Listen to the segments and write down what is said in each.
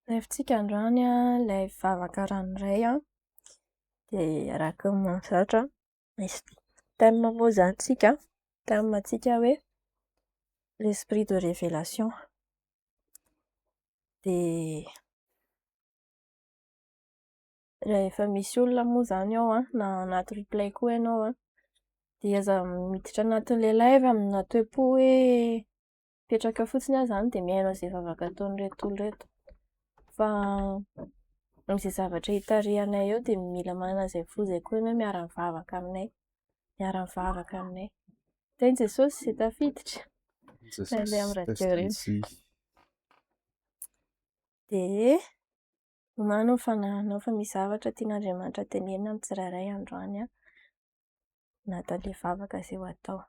Live-tsika androany an, ilay vavaka ranoray an, dia araka ny mahazatra, misy thème moa izany tsika, thème-ntsika hoe l'esprit de révélation. Dia rehefa misy olona moa izany ao an, na anaty replay koa ianao an, dia aza miditra anatin'ilay live amina toe-po hoe mipetraka fotsiny aho izany dia mihaino an'izay vavaka ataon'ireto olona ireto. Fa amin'izay zavatra hitarihanay eo dia mila manana izay fo izay koa ianao miara-mivavaka aminay. Miara-mivavaka aminay. Teny Jesosy izay tafiditra. Ilay amin'ny radio ireny. Dia omano ny fanahinao fa misy zavatra tian'Andriamanitra tenenina amin'ny tsirairay androany an. Anatin'ilay vavaka izay ho atao.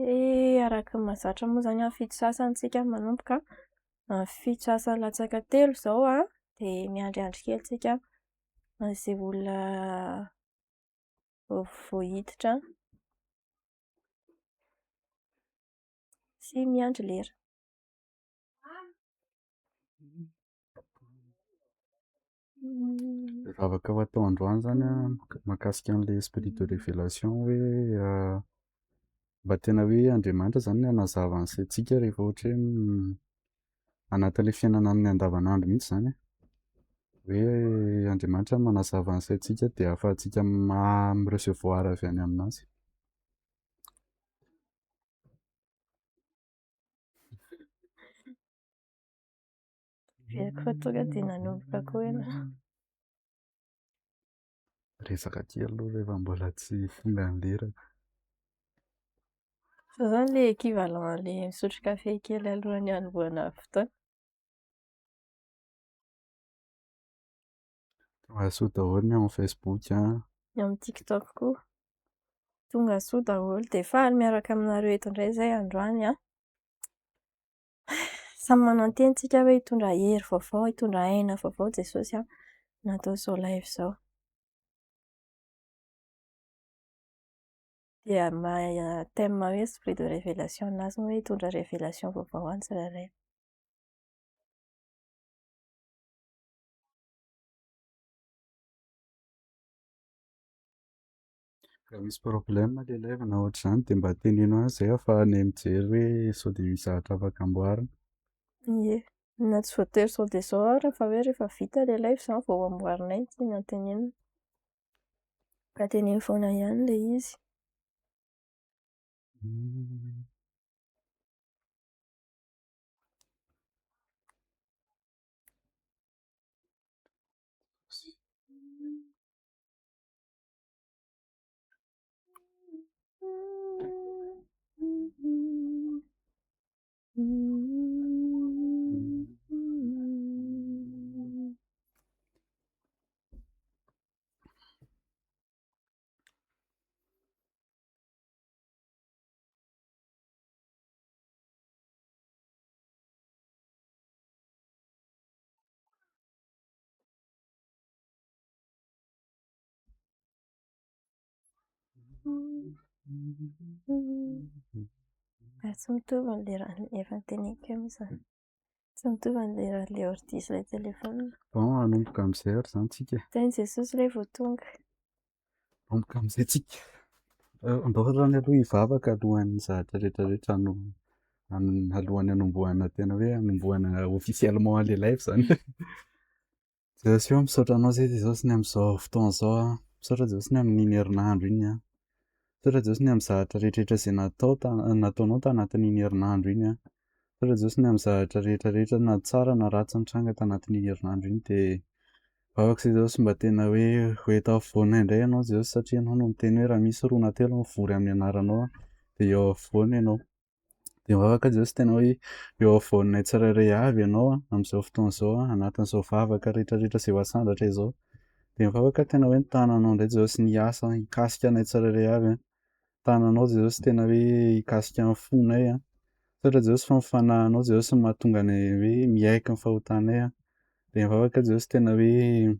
Dia araka ny mahazatra moa izany amin'ny fito sasany tsika manomboka amin'ny fito sasany latsaka telo izao an, dia miandriandry kely tsika an'izay olona vao hiditra sy miandry lera. Ilay vavaka ho atao androany izany an, mahakasika an'ilay esprit de révélation hoe mba tena hoe Andriamanitra izany hanazava ny saintsika rehefa ohatra hoe anatin'ilay fiainana amin'ny andavanandro mihitsy izany e. Hoe Andriamanitra manazava ny saintsika dia ahafahantsika mi-recevoir avy any aminazy. Heveriko fa tonga dia nanomboka koa ianao. Resaka kely aloha rehefa mbola tsy tonga ny lera. Izao izany ilay équivalent an'ilay misotro kafe kely alohan'ny hanombohana fotoana. Tongasoa daholo ny ao amin'ny Facebook an. Ny ao amin'ny TikTok koa. Tongasoa daholo. Dia faly miaraka aminareo eto indray izahay androany an. Samy manantena tsika hoe hitondra hery vaovao, hitondra aina vaovao Jesosy an, anatin'izao live izao. Dia maha thème hoe esprit de révélation anazy moa hoe hitondra révélation vaovao ho an'ny tsirairay. Raha misy problème ilay live na ohatr'izany dia mba teneno ahy izay ahafahanay mijery hoe sao dia misy zavatra afaka amboarina. Ie, na tsy voatery sao dia izao ary fa hoe rehefa vita ilay live izany vao amboarinay ny tiana tenenina. Mba teneno foana ihany ilay izy. Ary tsy mitovy ny leran'ny efa noteneniko eo moa izany. Tsy mitovy ny leran'ilay ordi sy ilay téléphone. Bon, hanomboka amin'izay ary izany tsika e. Teny Jesosy ilay vao tonga. Hanomboka amin'izay tsika. Andao izany aloha hivavaka alohan'ny zavatra rehetra rehetra no alohan'ny hanombohana tena hoe hanombohana officiellement an'ilay live izany. Jesosy ô, misaotra anao izay Jesosy ny amin'izao fotoana izao an. Misaotra Jesosy ny amin'iny herinandro iny an. Misaotra Jesosy ny amin'ny zavatra rehetrarehetra izay natao nataonao tanatin'iny herinandro iny an. Misaotra Jesosy ny amin'ny zavatra rehetrarehetra na tsara na ratsy nitranga tanatin'iny herinandro iny dia vavaka izay Jesosy mba tena hoe ho eto afovoanay indray ianao Jesosy satria ianao no miteny hoe raha misy roa na telo mivory amin'ny anaranao dia eo afovoany ianao. Dia mivavaka Jesosy tena hoe eo afovoanay tsirairay avy ianao amin'izao fotoana izao, anatin'izao vavaka rehetrarehetra izay ho asandratra izao. Dia mivavaka tena hoe ny tananao indray Jesosy ny hiasa, hikasika anay tsirairay avy. Tananao Jesosy tena hoe hikasika ny fonay. Misaotra Jesosy fa ny fanahinao Jesosy no mahatonga anay hoe miaiky ny fahotanay. Dia mivavaka Jesosy tena hoe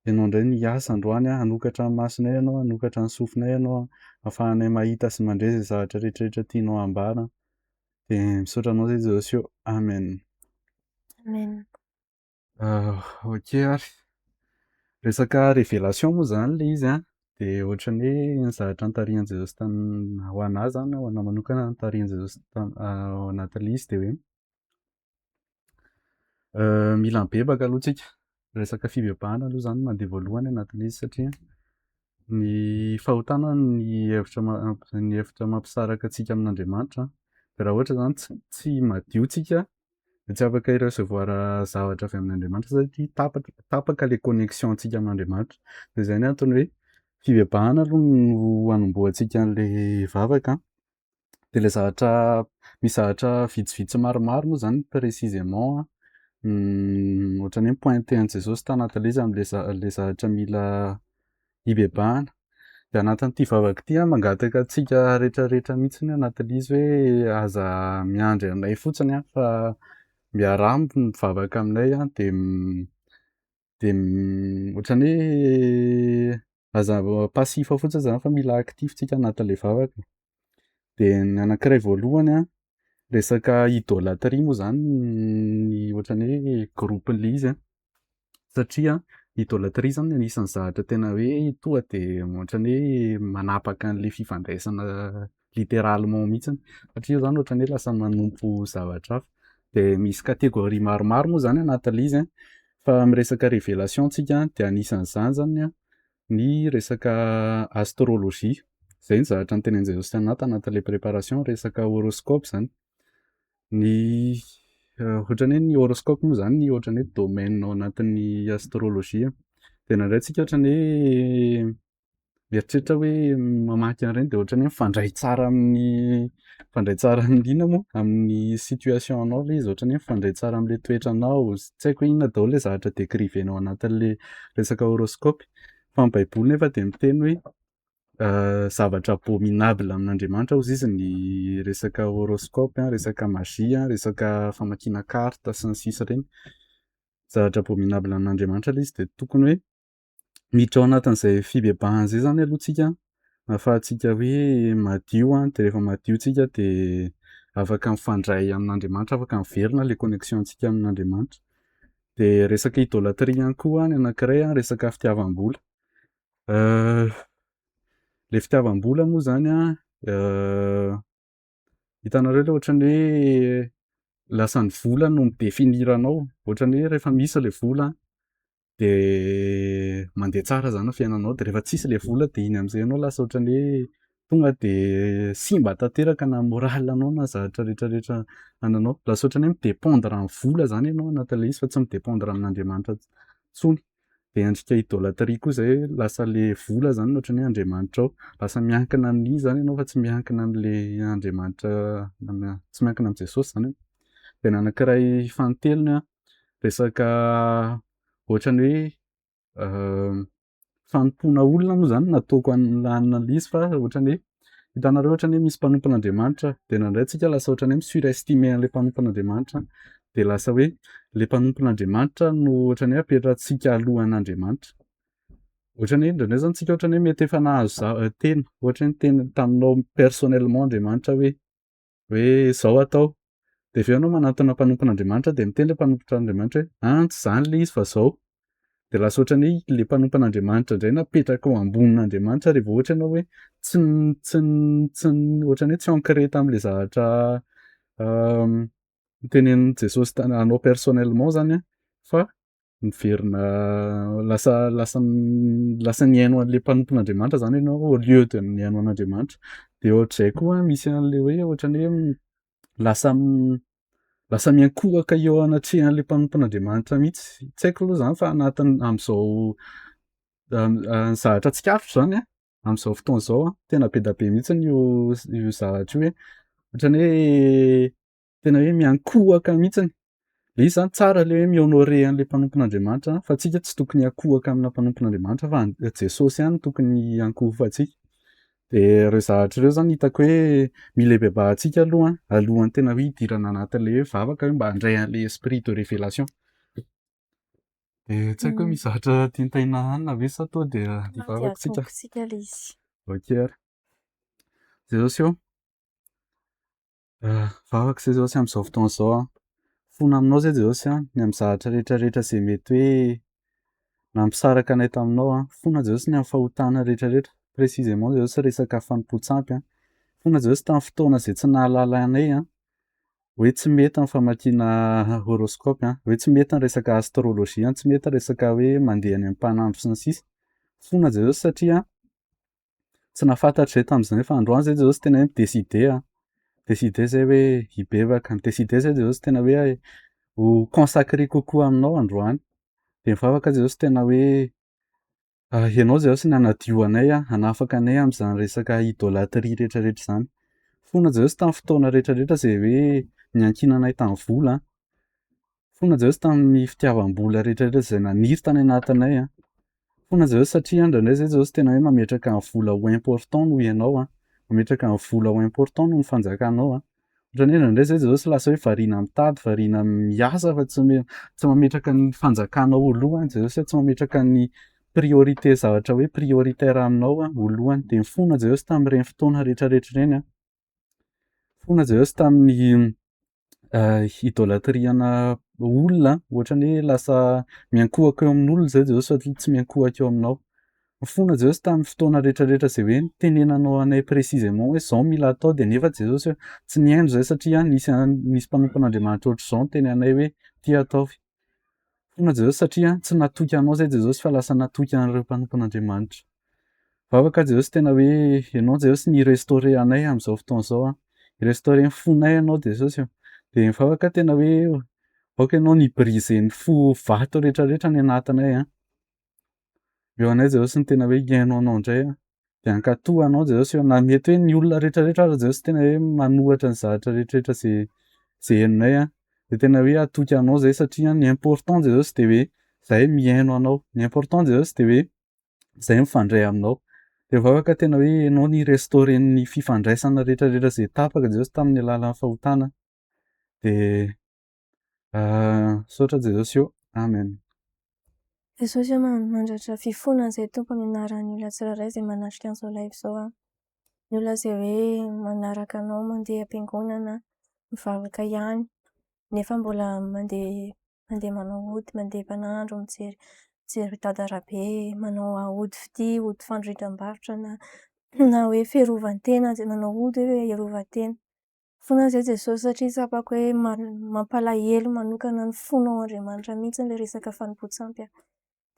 Ianao indray no hiasa androany an, hanokatra ny masonay Ianao, hanokatra ny sofinay Ianao an, ahafahanay mahita sy mandre izay zavatra rehetrarehetra tianao hambara. Dia misaotra anao izay Jesosy ô. Amen. Amen. Ok ary. Resaka révélation moa izany ilay izy an, dia ohatran'ny hoe ny zavatra notarihan'i Jesosy tam- ho anà izany, ho anà manokana notarihan'i Jesosy tam- ao anatin'ilay izy dia hoe mila mibebaka aloha tsika. Resaka fibebahana aloha izany no mandeha voalohany anatin'ilay izy satria ny fahotana ny hevitra ny hevitra mampisaraka antsika amin'Andriamanitra. Dia raha ohatra izany tsy madio tsika dia tsy afaka hi-recevoir zavatra avy amin'Andriamanitra satria tapaka tapaka ilay connexion-ntsika amin'Andriamanitra. Dia izay ny antony hoe fibebahana aloha no hanombohantsika an'ilay vavaka. Dia ilay zavatra misy zavatra vitsivitsy maromaro moa izany précisément ohatran'ny hoe mi-pointer an'i Jesosy tanatin'ilay izy amin'ilay ilay zavatra mila hibebahana. Dia anatin'ity vavaka ity aho mangataka antsika rehetrarehetra mihitsy anatin'ilay izy hoe aza miandry anay fotsiny an fa miaraha mivavaka aminay an dia dia ohatran'ny hoe aza passif fotsiny izany fa mila actif tsika anatin'ilay vavaka. Dia ny anankiray voalohany an, resaka idôlatrie moa izany ny ohatran'ny hoe groupe-n'ilay izy an, satria idôlatrie izany anisan'ny zavatra tena hoe tonga de ohatran'ny hoe manapaka an'ilay fifandraisana littéralement mihitsiny satria zany ohatran'ny hoe lasa manompo zavatra hafa. De misy catégorie maromaro moa zany anatin'ilay izy an, fa miresaka révélation tsika de anisan'izany zany an ny resaka astrologie, zay ny zavatra notenenin'i Jesosy tanahy tanatin'ilay préparation resaka horoscope zany. Ny ohatran'ny hoe ny horoscope moa zany ohatran'ny hoe domaine ao anatin'ny astrologie. De indraindray tsika ohatran'ny hoe mieritreritra hoe mamaky an'ireny de ohatran'ny hoe mifandray tsara amin'ny mifandray tsara amin'ny inona moa amin'ny situation anao ilay izy, ohatran'ny hoe mifandray tsara amin'ilay toetranao, tsy haiko hoe inona daholo ilay zavatra décrivenao anatin'le resaka horoscope. Fa ny baiboly nefa de miteny hoe zavatra abominable amin'Andriamanitra hozy izy ny resaka horoscope, resaka magie, resaka famakiana carte sy ny sisa ireny. Zavatra abominable amin'Andriamanitra ilay izy de tokony hoe miditra ao anatin'izay fibebahana izay zany aloha tsika ahafahantsika hoe madio an, de rehefa madio tsika de afaka mifandray amin'Andriamanitra, afaka miverina ilay connexion-ntsika amin'Andriamanitra. De resaka idôlatrie ihany koa ny anankiray an, resaka fitiavam-bola. Le fitiavam-bola moa zany an hitanareo le ohatran'ny hoe lasa ny vola no mi-définir anao, ohatran'ny hoe rehefa misy le vola de mandeha tsara zany ny fiainanao de rehefa tsisy le vola de iny am'zay ianao lasa ohatran'ny hoe tonga de simba tanteraka na moral anao na zavatra rehetrarehetra ananao, lasa ohatran'ny hoe mi-dépendre am'vola zany ianao anatin'le izy fa tsy mi-dépendre amin'Andriamanitra intsony. De endrika idôlatrie koa zay hoe lasa le vola zany no ohatran'ny hoe andriamanitrao, lasa miankina amin'iny zany ianao fa tsy miankina am'le Andriamanitra tsy miankina amin'i Jesosy zany e. De ny anankiray fanintelony an, resaka ohatran'ny hoe fanompoana olona moa zany no nataoko an'ilay izy fa ohatran'ny hoe hitanareo ohatran'ny hoe misy mpanompon'Andriamanitra de indraindray tsika lasa ohatran'ny hoe mi-surestimer an'ilay mpanompon'Andriamanitra de lasa hoe le mpanompon'Andriamanitra no ohatran'ny hoe apetratsika alohan'Andriamanitra. Ohatran'ny hoe indraindray zany tsika ohatran'ny hoe mety efa nahazo teny, ohatra hoe niteny taminao personnellement Andriamanitra hoe hoe zao atao, de avy eo ianao manantona mpanompon'Andriamanitra de miteny le mpanompon'Andriamanitra hoe ah tsy zany le izy fa zao, de lasa ohatran'ny hoe le mpanompon'Andriamanitra indray napetraka ho ambonin'Andriamanitra rehefa ohatra ianao hoe tsy tsy tsy ohatran'ny hoe tsy ancré tam'le zavatra notenenin'i Jesosy anao personnellement zany an fa miverina lasa lasa lasa nihaino an'le mpanompon'Andriamanitra zany ianao au lieu de nihaino an'Andriamanitra. De ohatr'izay koa misy an'le hoe ohatran'ny hoe lasa lasa miankohoka eo anatrehan'le mpanompon'Andriamanitra mihitsy, tsy haiko aloha zany fa anatin'ny am'zao ny zavatra tsikaritro zany an am'zao fotoana zao an tena be dia be mihitsiny io io zavatra io hoe ohatran'ny hoe tena hoe miankohoka mihitsiny. Le izy zany tsara le hoe mi-honorer an'le mpanompon'Andriamanitra fa tsika tsy tokony hiankohoka amina mpanompon'Andriamanitra fa Jesosy ihany no tokony hiankohofantsika. De ireo zavatra ireo zany hitako hoe mila hibebahantsika aloha an alohan'ny tena hoe hidirana anatin'le hoe vavaka hoe mba handray an'le esprit de révélation. De tsy haiko hoe misy zavatra tian'i Taina hanina ve sa tonga de hivavaka tsika? Atombotsika le izy. Ok ary. Jesosy ô, Vavaka izay Jesosy amin'izao fotoana izao an. Fona aminao izay Jesosy an, ny amin'ny zavatra rehetra rehetra izay mety hoe nampisaraka anay taminao an. Fona Jesosy ny amin'ny fahotana rehetra rehetra, précisément Jesosy resaka fanompoan-tsampy an. Fona Jesosy tamin'ny fotoana izay tsy nahalala anay an, hoe tsy mety ny famakiana horoscope an, hoe tsy mety ny resaka astrologie an, tsy mety ny resaka hoe mandeha any amin'ny mpanandro sy ny sisa. Fona Jesosy satria tsy nahafantatra izay tamin'izany fa androany izay Jesosy tena hoe mi-décider an, mi-décider izay hoe hibebaka, mi-décider izay Jesosy tena hoe ho consacré kokoa aminao androany. Dia mivavaka Jesosy tena hoe ianao Jesosy no hanadio anay an, hanafaka anay amin'izany resaka idolâtrie rehetrarehetra izany. Fona Jesosy tamin'ny fotoana rehetrarehetra izay hoe niankinanay tamin'ny vola an, fona Jesosy tamin'ny fitiavam-bola rehetrarehetra izay naniry tany anatinay an. Fona Jesosy satria indraindray izay Jesosy tena hoe mametraka ny vola ho important noho ianao an, mametraka ny vola ho important noho ny fanjakanao an. Ohatran'ny hoe indraindray izay Jesosy lasa hoe variana mitady, variana miasa fa tsy tsy mametraka ny fanjakanao ho lohany Jesosy, tsy mametraka ny priorité zavatra hoe prioritaire aminao ho lohany. Dia mifona Jesosy tamin'ireny fotoana rehetrarehetra ireny an. Fona Jesosy tamin'ny idolâtrie-na olona, ohatran'ny hoe lasa miankohoka eo amin'olona izay Jesosy satria tsy miankohoka eo aminao. Mifona Jesosy tamin'ny fotoana rehetrarehetra izay hoe nitenenanao anay précisément hoe izao mila atao dia nefa Jesosy hoe tsy nihaino izay satria nisy nisy mpanompon'Andriamanitra ohatr'izao niteny anay hoe ty ataovy. Mifona Jesosy satria tsy natoky anao izay Jesosy fa lasa natoky an'ireo mpanompon'Andriamanitra. Vavaka Jesosy tena hoe ianao Jesosy ny hi-restaurer anay amin'izao fotoana izao an. Hi-restaurer ny fonay ianao Jesosy ô. Dia mivavaka tena hoe aoka ianao ny hi-briser ny fo vato rehetrarehetra any anatinay an. Eo anay Jesosy ny tena hoe hihaino anao indray an. Dia hankatò anao Jesosy eo. Na mety hoe ny olona rehetrarehetra ary Jesosy tena hoe manohatra ny zavatra rehetrarehetra izay izay henonay an. Dia tena hoe hatoky anao izay satria ny important Jesosy dia hoe izahay mihaino anao. Ny important Jesosy dia hoe izahay mifandray aminao. Dia mivavaka tena hoe ianao ny hi-restaurer ny fifandraisana rehetrarehetra izay tapaka Jesosy tamin'ny alalan'ny fahotana. Dia misaotra Jesosy ô. Amen. Jesosy ô manandratra fifonana izay Tompo amin'ny anaran'ny olona tsirairay izay manatrika an'izao live izao an. Ny olona izay hoe manaraka anao mandeha am-piangonana, mivavaka ihany nefa mbola mandeha mandeha manao ody, mandeha mpanandro, mijery mijery dada rabe, manao ody fitia, ody fandrindram-barotra na na hoe fiarovan-tena, manao ody hoe hiarovan-tena. Fona izay Jesosy satria tsapako hoe mampalahelo manokana ny fonao Andriamanitra mihitsy ilay resaka fanompoan-tsampy.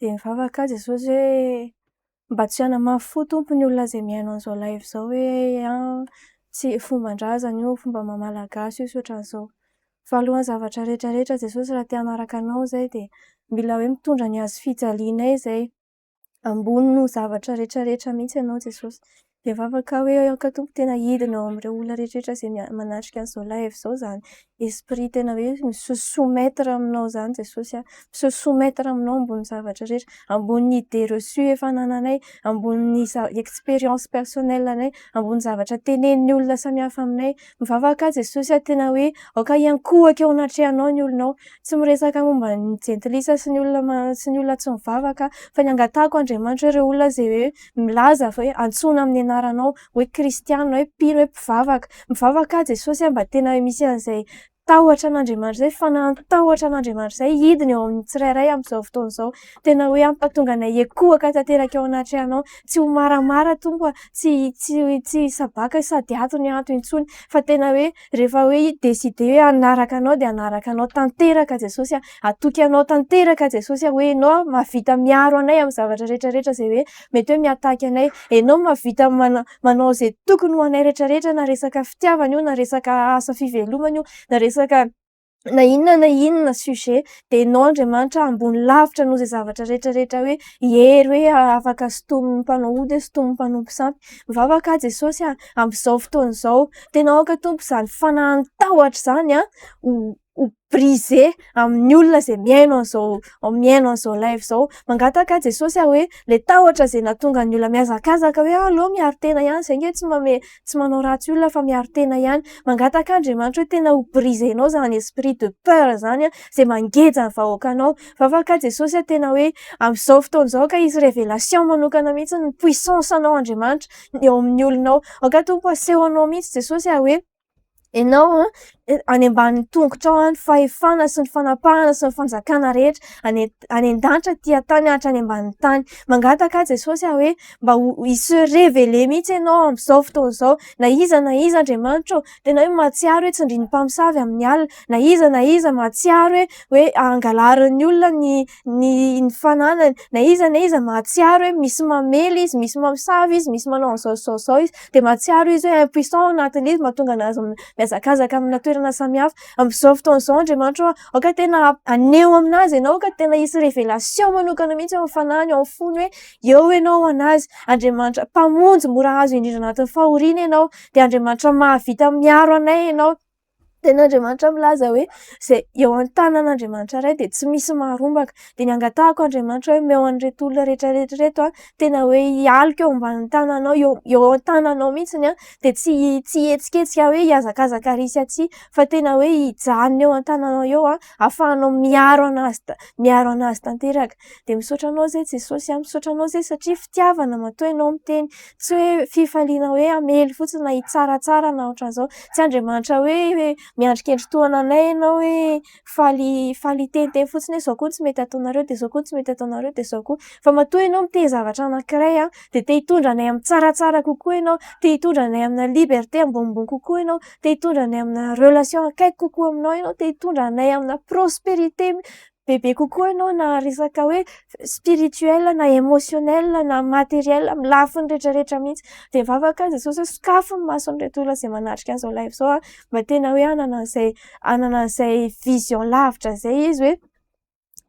Dia mivavaka aho Jesosy hoe mba tsy hanamafy fo Tompo ny olona izay mihaino an'izao live izao hoe tsy fomban-drazana io, fomba maha malagasy io sy ohatran'izao. Fa alohan'ny zavatra rehetra rehetra Jesosy raha te hanaraka anao izay dia mila hoe mitondra ny hazo fijalianay izay. Ambony noho zavatra rehetra rehetra mihitsy ianao Jesosy. Dia vavaka hoe aoka Tompo tena hidina ao amin'ireo olona rehetra rehetra izay manatrika an'izao live izao izany esprit tena hoe mi-se soumettre aminao izany Jesosy a. Mi-se soumettre aminao ambonin'ny zavatra rehetra, ambonin'ny idée reçue efa anananay, ambonin'ny expérience personnelle anay, ambonin'ny zavatra tenenin'ny olona samihafa aminay. Mivavaka aho Jesosy a, tena hoe aoka hiankohoka eo anatrehanao ny olonao. Tsy miresaka momba ny jentilisa sy ny olona sy ny olona tsy mivavaka fa ny angatahako Andriamanitra ireo olona izay hoe milaza fa hoe antsoina amin'ny anaranao hoe kristiana hoe mpino hoe mpivavaka. Mivavaka aho Jesosy mba tena hoe misy an'izay tahotra an'Andriamanitra izay, fanahin'ny tahotra an'Andriamanitra izay hidina eo amin'ny tsirairay amin'izao fotoana izao. Tena hoe hampatonga anay hiekohoka tanteraka eo anatrehanao. Tsy ho maramara Tompo a, tsy tsy tsy sabaka sady ato ny ato intsony fa tena hoe Rehefa hoe hi-decider hoe hanaraka anao dia hanaraka anao tanteraka Jesosy a, hatoky anao tanteraka Jesosy a, hoe ianao mahavita miaro anay amin'ny zavatra rehetra rehetra izay hoe mety hoe mi-attaque anay, ianao mahavita manao izay tokony ho anay rehetra rehetra na resaka fitiavana io na resaka asa fivelomana io na resaka na inona na inona sujet dia ianao Andriamanitra ambony lavitra noho izay zavatra rehetra rehetra hoe hery hoe afaka sintomin'ny mpanao ody hoe sintomin'ny mpanompo sampy. Mivavaka aho Jesosy a, amin'izao fotoana izao, tena aoka Tompo izany fanahin'ny tahotra izany a ho ho brisé amin'ny olona izay mihaino an'izao mihaino an'izao live izao. Mangataka aho Jesosy a hoe ilay tahotra izay nahatonga ny olona mihazakazaka hoe aleo miaro tena ihany izay ange tsy manome tsy manao ratsy olona fa miaro tena ihany. Mangataka Andriamanitra hoe tena ho briser-nao izany esprit de peur izany izay mangeja ny vahoakanao. Vavaka Jesosy tena hoe amin'izao fotoana izao ka hisy révélation manokana mihitsy ny puissance anao Andriamanitra eo amin'ny olonao. Aoka Tompo aseho anao mihitsy Jesosy hoe. Ianao an, any ambanin'ny tongotrao an ny fahefana sy ny fanapahana sy ny fanjakana rehetra any any an-danitra aty an-tany hatrany ambanin'ny tany. Mangataka aho Jesosy aho hoe mba ho hi-se révéler mihitsy ianao amin'izao fotoana izao. Na iza na iza Andriamanitra ô, tena hoe mahatsiaro hoe tsindrin'ny mpamosavy amin'ny alina. Na iza na iza mahatsiaro hoe hoe angalarin'ny olona ny ny ny fananany. Na iza na iza mahatsiaro hoe misy mamely izy, misy mamosavy izy, misy manao an'izao sy izao sy izao izy. Dia mahatsiaro izy hoe impuissant ao anatin'izy mahatonga anazy mihazakazaka amina toerana samihafa. Amin'izao fotoana izao Andriamanitra ô, aoka tena haneho aminazy ianao, aoka tena hisy révélation manokana mihitsy ao amin'ny fanahiny, ao amin'ny fony hoe eo ianao ho anazy. Andriamanitra mpamonjy mora azo indrindra anatin'ny fahoriana ianao. Dia Andriamanitra mahavita miaro anay ianao. Tena Andriamanitra milaza hoe izay eo an-tanan'Andriamanitra Ray dia tsy misy maharombaka. Dia ny angatahako Andriamanitra hoe omeo an'ireto olona rehetra rehetra ireto an, tena hoe hialoka eo ambanin'ny tananao, eo eo an-tananao mihitsiny an, dia tsy tsy hihetsiketsika hoe hihazakazaka ary sy atsy fa tena hoe hijanona eo an-tananao eo an, ahafahanao miaro anazy miaro anazy tanteraka. Dia misaotra anao izay Jesosy an, misaotra anao izay satria fitiavana matoa ianao miteny. Tsy hoe fifaliana hoe hamely fotsiny na hitsaratsara na ohatran'izao. Tsy Andriamanitra hoe miandry kendry-tohana anay ianao hoe faly faly hiteniteny fotsiny hoe izao koa no tsy mety ataonareo dia izao koa no tsy mety ataonareo dia izao koa. Fa matoa ianao miteny zavatra anankiray an, dia te hitondra anay amin'ny tsaratsara kokoa ianao, te hitondra anay amina liberté ambonimbony kokoa ianao, te hitondra anay amina relation akaiky kokoa aminao ianao, te hitondra anay amina prospérité bebe kokoa ianao na resaka hoe spirituel na émotionnel na matériel amin'ny lafiny rehetrarehetra mihitsy. Dia mivavaka aho Jesosy hoe sokafy ny mason'ireto olona izay manatrika an'izao live izao an, mba tena hoe hanana an'izay hanana an'izay vision lavitra izay izy hoe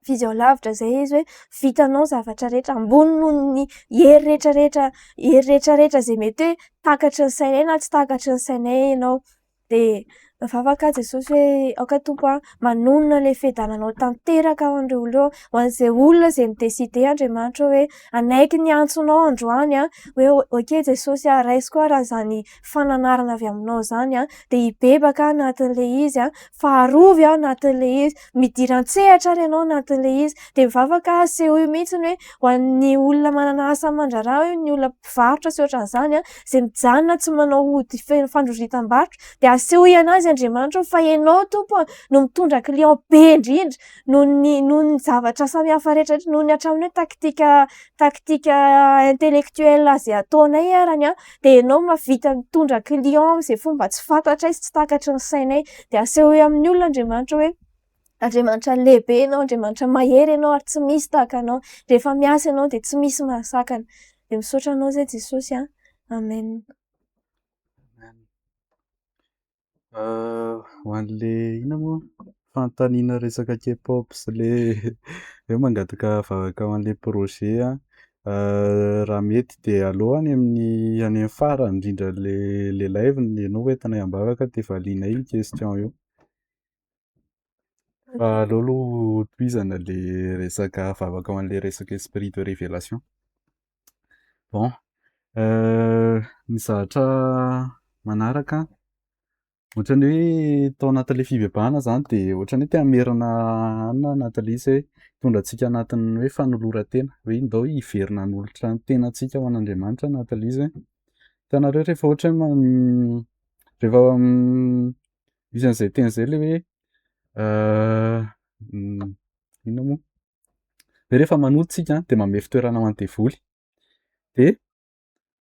vision lavitra izay izy hoe vitanao ny zavatra rehetra ambony noho ny hery rehetrarehetra hery rehetrarehetra izay mety hoe takatry ny sainay na tsy takatry ny sainay ianao. Dia mivavaka aho Jesosy hoe aoka Tompo a, manonona ilay fiadananao tanteraka ho an'ireo olona ireo, ho an'izay olona izay mi-décider Andriamanitra hoe hanaiky ny antsonao androany an, hoe ok Jesosy a, raisiko ara izany fananarana avy aminao izany an, dia hibebaka aho anatin'ilay izy an, fa arovy aho anatin'ilay izy, midira an-tsehatra ary ianao anatin'ilay izy. Dia mivavaka aho asehoy mihitsy hoe ho an'ny olona manana asa aman-draharaha, ny olona mpivarotra sy ohatran'izany an, izay mijanona tsy manao ody feno fandroritam-barotra, dia asehoy anazy Andriamanitra fa ianao Tompo a, no mitondra client be indrindra noho ny noho ny zavatra samihafa rehetra noho ny hatramin'ny hoe taktika taktika intellectuel izay ataonay arany an, dia ianao mahavita mitondra client amin'izay fomba tsy fantatray sy tsy takatry ny sainay. Dia asehoy amin'ny olona Andriamanitra hoe Andriamanitra lehibe ianao, Andriamanitra mahery ianao ary tsy misy tahaka anao. Rehefa miasa ianao dia tsy misy mahasakana. Dia misaotra anao izay Jesosy a. Amen. Ho an'le inona moa fanontaniana resaka K-pop sy le hoe mangataka vavaka ho an'le projet an. Raha mety dia aleo any amin'ny any amin'ny farany indrindra le le live ny ianao hoentinay am-bavaka dia valianay io question io. Fa aleo aloha tohizana le resaka vavaka ho an'le resaka esprit de révélation. Bon, ny zavatra manaraka ohatran'ny hoe tao anatin'le fibebahana zany de ohatran'ny hoe te hamerina anona anatin'le izy hoe hitondra antsika anatin'ny hoe fanoloran-tena hoe ndao hiverina hanolotra ny tenantsika ho an'Andriamanitra anatin'le izy hoe hitanareo rehefa ohatra hoe rehefa misy an'izay teny zay le hoe inona moa hoe rehefa manota tsika de manome fitoerana ho an'ny devoly de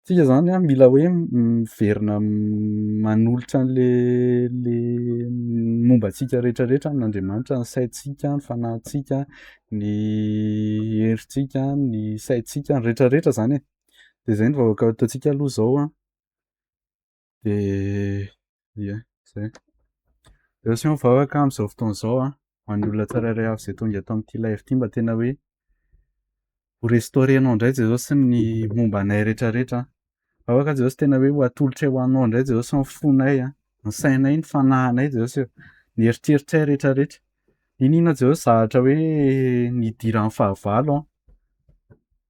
tsika zany a mila hoe miverina manolotra an'le le momba antsika rehetrarehetra amin'Andriamanitra ny saintsika, ny fanahintsika, ny herintsika, ny saintsika, ny rehetrarehetra zany e. De zay ny vahoaka ataontsika aloha zao a de ia zay. De asio mivavaka amin'izao fotoana izao a ho an'ny olona tsirairay avy izay tonga eto amin'ity live ity mba tena hoe ho restaurenao indray Jesosy ny momba anay rehetrarehetra. Vavaka Jesosy tena hoe ho atolotray ho anao indray Jesosy ny fonay a, ny sainay, ny fanahinay Jesosy ô, ny eritreritray rehetrarehetra. N'inon'inona Jesosy zavatra hoe nidiran'ny fahavalo an,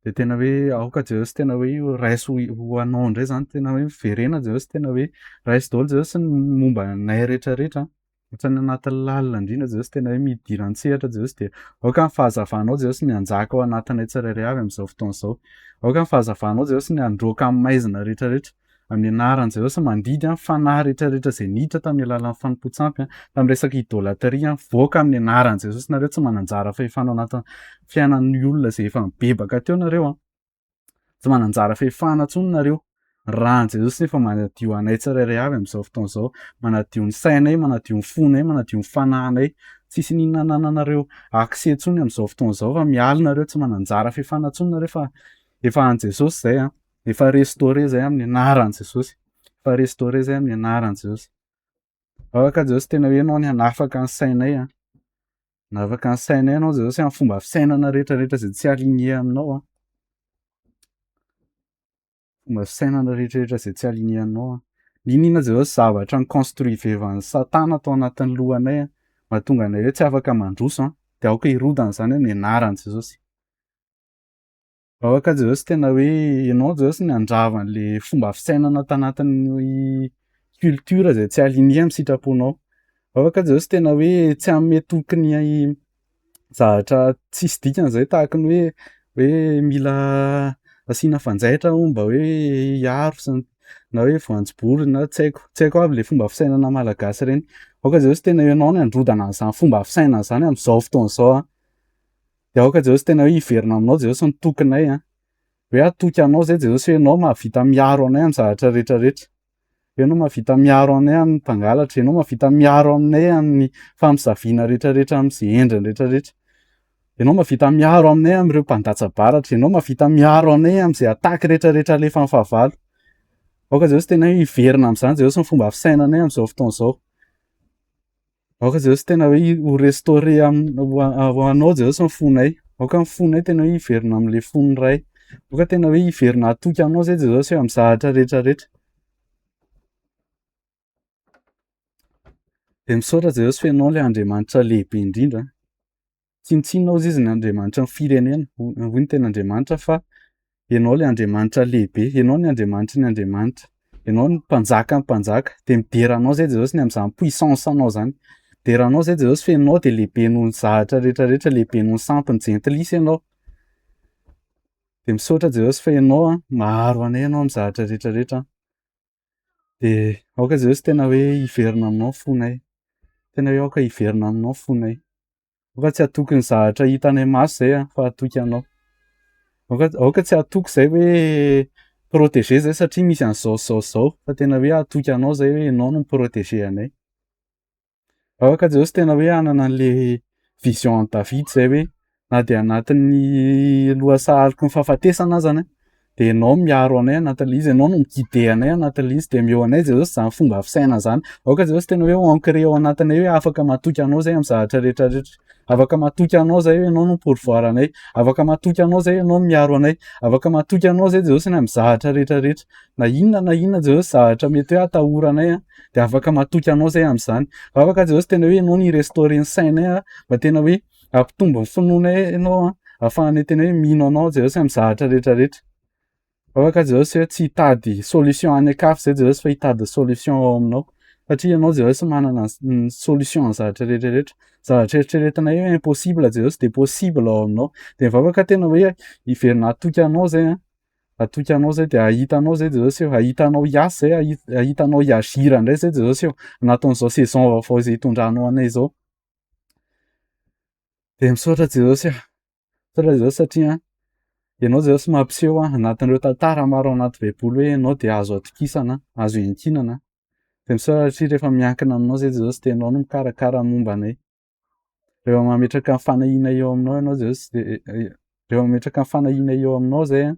de tena hoe aoka Jesosy tena hoe raiso ho anao indray zany tena hoe miverena Jesosy tena hoe raiso daholo Jesosy ny momba anay rehetrarehetra. Ohatran'ny anatin'ny lalina indrindra Jesosy tena hoe midira an-tsehatra Jesosy dia aoka ny fahazavanao Jesosy ny hanjaka ao anatinay tsirairay avy amin'izao fotoana izao. Aoka ny fahazavanao Jesosy ny handroaka amin'ny maizina rehetrarehetra. Amin'ny anaran'i Jesosy mandidy an, fanahy rehetrarehetra izay niditra tamin'ny alalan'ny fanompoan-tsampy an, tamin'ny resaka idolatria an, voaka amin'ny anaran'i Jesosy nareo tsy mananjara fahefana ao anatin'ny fiainan'ny olona izay efa mibebaka teo nareo an. Tsy mananjara fahefana intsony nareo. Ran'i Jesosy efa manadio anay tsirairay avy amin'izao fotoana izao. Manadio ny sainay, manadio ny fonay, manadio ny fanahinay. Tsisy n'inona anananareo accès intsony amin'izao fotoana izao fa miala nareo, tsy mananjara fahefana intsony nareo fa efa an'i Jesosy izay an. Efa restauré izay amin'ny anaran'i Jesosy. Efa restauré izay amin'ny anaran'i Jesosy. Afaka Jesosy tena hoe ianao ny hanafaka ny sainay an. Hanafaka ny sainay ianao Jesosy amin'ny fomba fisainana rehetrarehetra izay tsy aligné aminao an. Fomba fisainana rehetrarehetra izay tsy aligné aminao an. N'inon'inona Jesosy zavatra ni-construivevan'i Satana tao anatin'ny lohanay an, mahatonga anay hoe tsy afaka mandroso an, dia aoka hirodana izany amin'ny anaran'i Jesosy. Aoka Jesosy tena hoe ianao Jesosy ny handrava an'le fomba fisainana tanatin'ny culture izay tsy aligné amin'ny sitraponao. Aoka Jesosy tena hoe tsy hanome toky ny zavatra tsisy dikany izay tahaka ny hoe hoe mila asiana fanjaitra hono mba hoe hiaro sy ny na hoe voanjobory na tsy haiko, tsy haiko aby le fomba fisainana malagasy ireny. Aoka Jesosy tena ianao ny handrodana an'izany fomba fisainana izany amin'izao fotoana izao an. Dia aoka Jesosy tena hoe hiverina aminao Jesosy ny tokinay an. Hoe hatoky anao izay Jesosy hoe ianao mahavita miaro anay amin'ny zavatra rehetra rehetra. Hoe ianao mahavita miaro anay amin'ny mpangalatra, ianao mahavita miaro aminay amin'ny famosaviana rehetra rehetra amin'izay endriny rehetra rehetra. Ianao mahavita miaro aminay amin'ireo mpandatsa-baratra, ianao mahavita miaro anay amin'izay attaque rehetra rehetra alefan'ny fahavalo. Aoka Jesosy tena hoe hiverina amin'izany Jesosy ny fomba fisainanay amin'izao fotoana izao. Aoka Jesosy tena hoe ho restauré ho anao Jesosy ny fonay. Aoka ny fonay tena hoe hiverina amin'ilay fon'ny Ray. Aoka tena hoe hiverina hatoky anao izay Jesosy hoe amin'ny zavatra rehetra rehetra. Dia misaotra Jesosy fa ianao ilay Andriamanitra lehibe indrindra. Tsinontsinona hozy izy ny Andriamanitry ny firenena, hoy ny tenin'Andriamanitra fa ianao ilay Andriamanitra lehibe, ianao ny Andriamanitry ny Andriamanitra, ianao ny mpanjakan'ny mpanjaka, dia midera anao izay Jesosy ny amin'izany puissance anao izany. Midera anao izay Jesosy fa ianao dia lehibe noho ny zavatra rehetra rehetra, lehibe noho ny sampin'ny jentilisa ianao. Dia misaotra Jesosy fa ianao an, maharo anay ianao amin'ny zavatra rehetra rehetra. Dia aoka Jesosy tena hoe hiverina aminao ny fonay. Tena hoe aoka hiverina aminao ny fonay. Aoka tsy hatoky ny zavatra hitanay maso izay an, fa hatoky anao. Aoka, aoka tsy hatoky izay hoe protégé izay satria misy an'izao sy izao sy izao, fa tena hoe hatoky anao izay hoe ianao no mi-protéger anay. Aoka Jesosy tena hoe hanana an'le vision an'i David izay hoe na dia anatin'ny lohasaha aloky ny fahafatesana aza anie dia ianao miaro anay anatin'ilay izy, ianao no mi-guider anay anatin'ilay izy, dia omeo anay Jesosy izany fomba fisainana izany. Aoka Jesosy tena hoe ho ancré ao anatinay hoe afaka matoky anao izay amin'ny zavatra rehetra rehetra. Afaka matoky anao izay hoe ianao no mi-pourvoir anay. Afaka matoky anao izay ianao miaro anay. Afaka matoky anao izay Jesosy ny amin'ny zavatra rehetra rehetra. Na inona na inona Jesosy zavatra mety hoe atahoranay an, dia afaka matoky anao izay amin'izany. Vavaka Jesosy tena hoe ianao no hi-restaurer ny sainay an, mba tena hoe hampitombo ny finoanay ianao an, ahafahanay tena hoe mino anao Jesosy amin'ny zavatra rehetra rehetra. Vavaka Jesosy hoe tsy hitady solution any an-kafa izay Jesosy fa hitady solution ao aminao. Satria ianao Jesosy manana ny solution ny zavatra rehetra rehetra. Zavatra eritreretinay hoe impossible Jesosy dia possible ao aminao. Dia mivavaka tena hoe hiverina hatoky anao izay an. Hatoky anao izay dia hahita anao izay Jesosy eo, hahita anao hiasa izay, hahita anao hi-agir indray izay Jesosy eo, anatin'izao saison vaovao izay hitondranao anay izao. Dia misaotra Jesosy ah. Misaotra Jesosy satria ianao Jesosy mampiseho anatin'ireo tantara maro ao anaty Baiboly hoe ianao dia azo atokisana, azo iankinana. Dia misaotra satria rehefa miankina aminao izay Jesosy dia ianao no mikarakara momba anay. Rehefa mametraka ny fanahiana eo aminao ianao Jesosy dia rehefa mametraka ny fanahiana eo aminao izay an,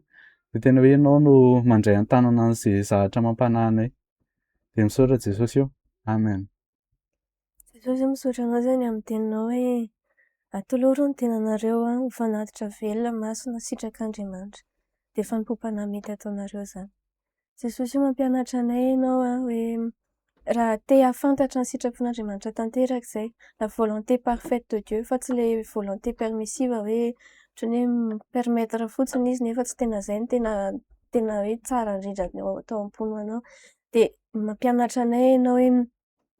dia tena hoe ianao no mandray an-tanana an'izay zavatra mampanahy anay. Dia misaotra Jesosy ô. Amen. Jesosy ô misaotra anao izay ny amin'ny teninao hoe atoloro ny tenanareo ho fanatitra velona masina sitrak'Andriamanitra. Dia fanompoam-panahy mety ataonareo izany. Jesosy ô mampianatra anay ianao hoe raha te hahafantatra ny sitrapon'Andriamanitra tanteraka izay, la volonté parfaite de Dieu fa tsy ilay volonté permissive hoe ohatran'ny hoe mi-permettre fotsiny izy nefa tsy tena izay no tena tena hoe tsara indrindra atao am-pony ho anao. Dia mampianatra anay ianao hoe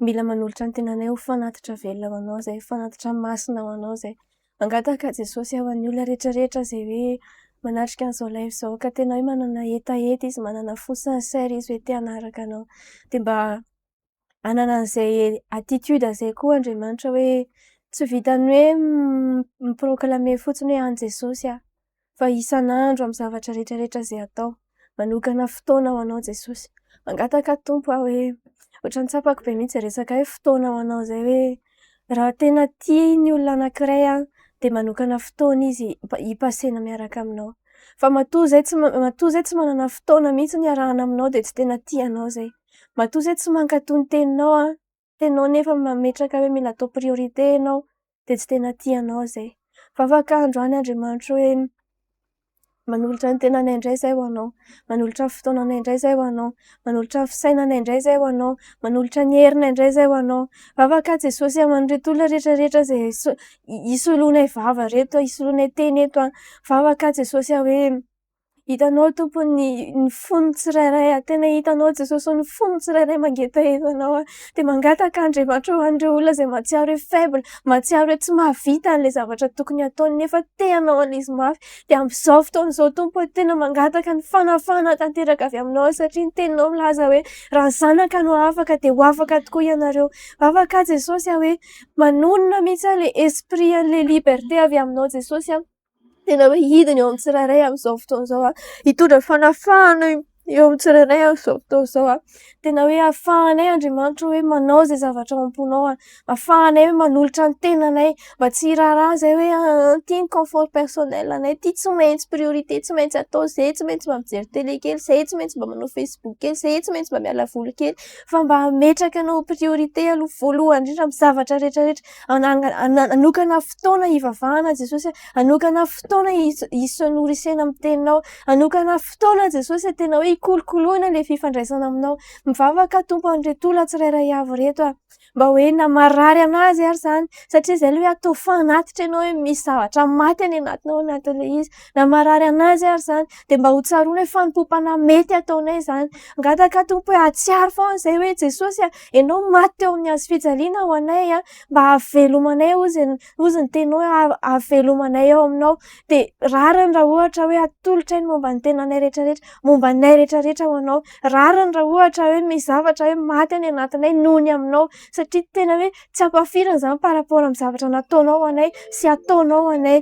mila manolotra ny tenanay ho fanatitra velona ho anao izay, fanatitra masina ho anao izay. Mangataka Jesosy aho an'ny olona rehetra rehetra izay hoe manatrika an'izao live izao ka tena hoe manana hetaheta izy, manana fo sincère izy hoe te hanaraka anao. Dia mba hanana an'izay attitude izay koa Andriamanitra hoe tsy vitan'ny hoe mi-proclamer fotsiny hoe an'i Jesosy aho fa isan'andro amin'ny zavatra rehetra rehetra izay atao. Manokana fotoana ho anao Jesosy. Mangataka Tompo aho hoe ohatran'ny tsapako be mihitsy resaka hoe fotoana ho anao izay hoe raha tena tia ny olona anankiray an, dia manokana fotoana izy hi-passer-na miaraka aminao. Fa matoa izay tsy matoa izay tsy manana fotoana mihitsy niarahana aminao dia tsy tena tia anao izay. Matoa izay tsy mankatò ny teninao an, teninao nefa mametraka hoe mila atao priorité ianao dia tsy tena tia anao izay. Vavaka androany Andriamanitra hoe manolotra ny tenanay indray izay ho anao, manolotra ny fotoananay indray izay ho anao, manolotra ny fisainanay indray izay ho anao, manolotra ny herinay indray izay ho anao. Vavaka Jesosy amin'ireto olona rehetra rehetra izay isoloanay vava ireto, isoloanay teny eto an. Vavaka Jesosy hoe hitanao Tompo ny ny fon'ny tsirairay, tena hitanao Jesosy ny fon'ny tsirairay mangetaheta anao. Dia mangataka Andriamanitra ho an'ireo olona izay mahatsiaro hoe faible, mahatsiaro hoe tsy mahavita an'ilay zavatra tokony hataony nefa te hanao an'izy mafy. Dia amin'izao fotoana izao Tompo tena mangataka ny fanafahana tanteraka avy aminao satria ny teninao milaza hoe raha ny zanaka no afaka dia ho afaka tokoa ianareo. Vavaka Jesosy hoe manonona mihitsy ilay esprit an'ilay liberté avy aminao Jesosy an. Tena hoe hidina eo amin'ny tsirairay amin'izao fotoana izao an. Hitondra fanafahana eo amin'ny tsirairay amin'izao fotoana izao an. Tena hoe ahafahanay Andriamanitra hoe manao izay zavatra ao am-ponao an. Ahafahanay hoe manolotra ny tenanay mba tsy hiraharaha izay hoe ity ny confort personnel anay, ity tsy maintsy priorité, tsy maintsy atao izay, tsy maintsy mba mijery télé kely, izay tsy maintsy mba manao Facebook kely, izay tsy maintsy mba miala voly kely. Fa mba hametraka anao ho priorité aloha voalohany indrindra amin'ny zavatra rehetra rehetra. Hanokana fotoana hivavahana Jesosy, hanokana fotoana hi-se nourrir-sena amin'ny teninao, hanokana fotoana Jesosy tena hoe hikolokoloina ilay fifandraisana aminao. Mivavaka Tompo an'ireto olona tsirairay avy ireto aho. Mba hoe na marary anazy ary izany satria izay aloha hoe atao fanatitra ianao hoe misy zavatra maty any anatinao anatin'ilay izy. Na marary anazy ary izany dia mba ho tsaroana hoe fanompoam-panahy mety ataonay izany. Mangataka Tompo hoe hahatsiaro foana izay hoe Jesosy a, ianao maty teo amin'ny hazo fijaliana ho anay a, mba hahavelomanay hozy hozy ny teninao hoe hahavelomanay ao aminao. Dia rariny raha ohatra hoe atolotray ny momba ny tenanay rehetra rehetra, momba anay rehetra rehetra ho anao. Rariny raha ohatra hoe misy zavatra hoe maty any anatinay noho ny aminao satria tena hoe tsy ampahafiriny izany par rapport amin'ny zavatra nataonao ho anay sy ataonao ho anay.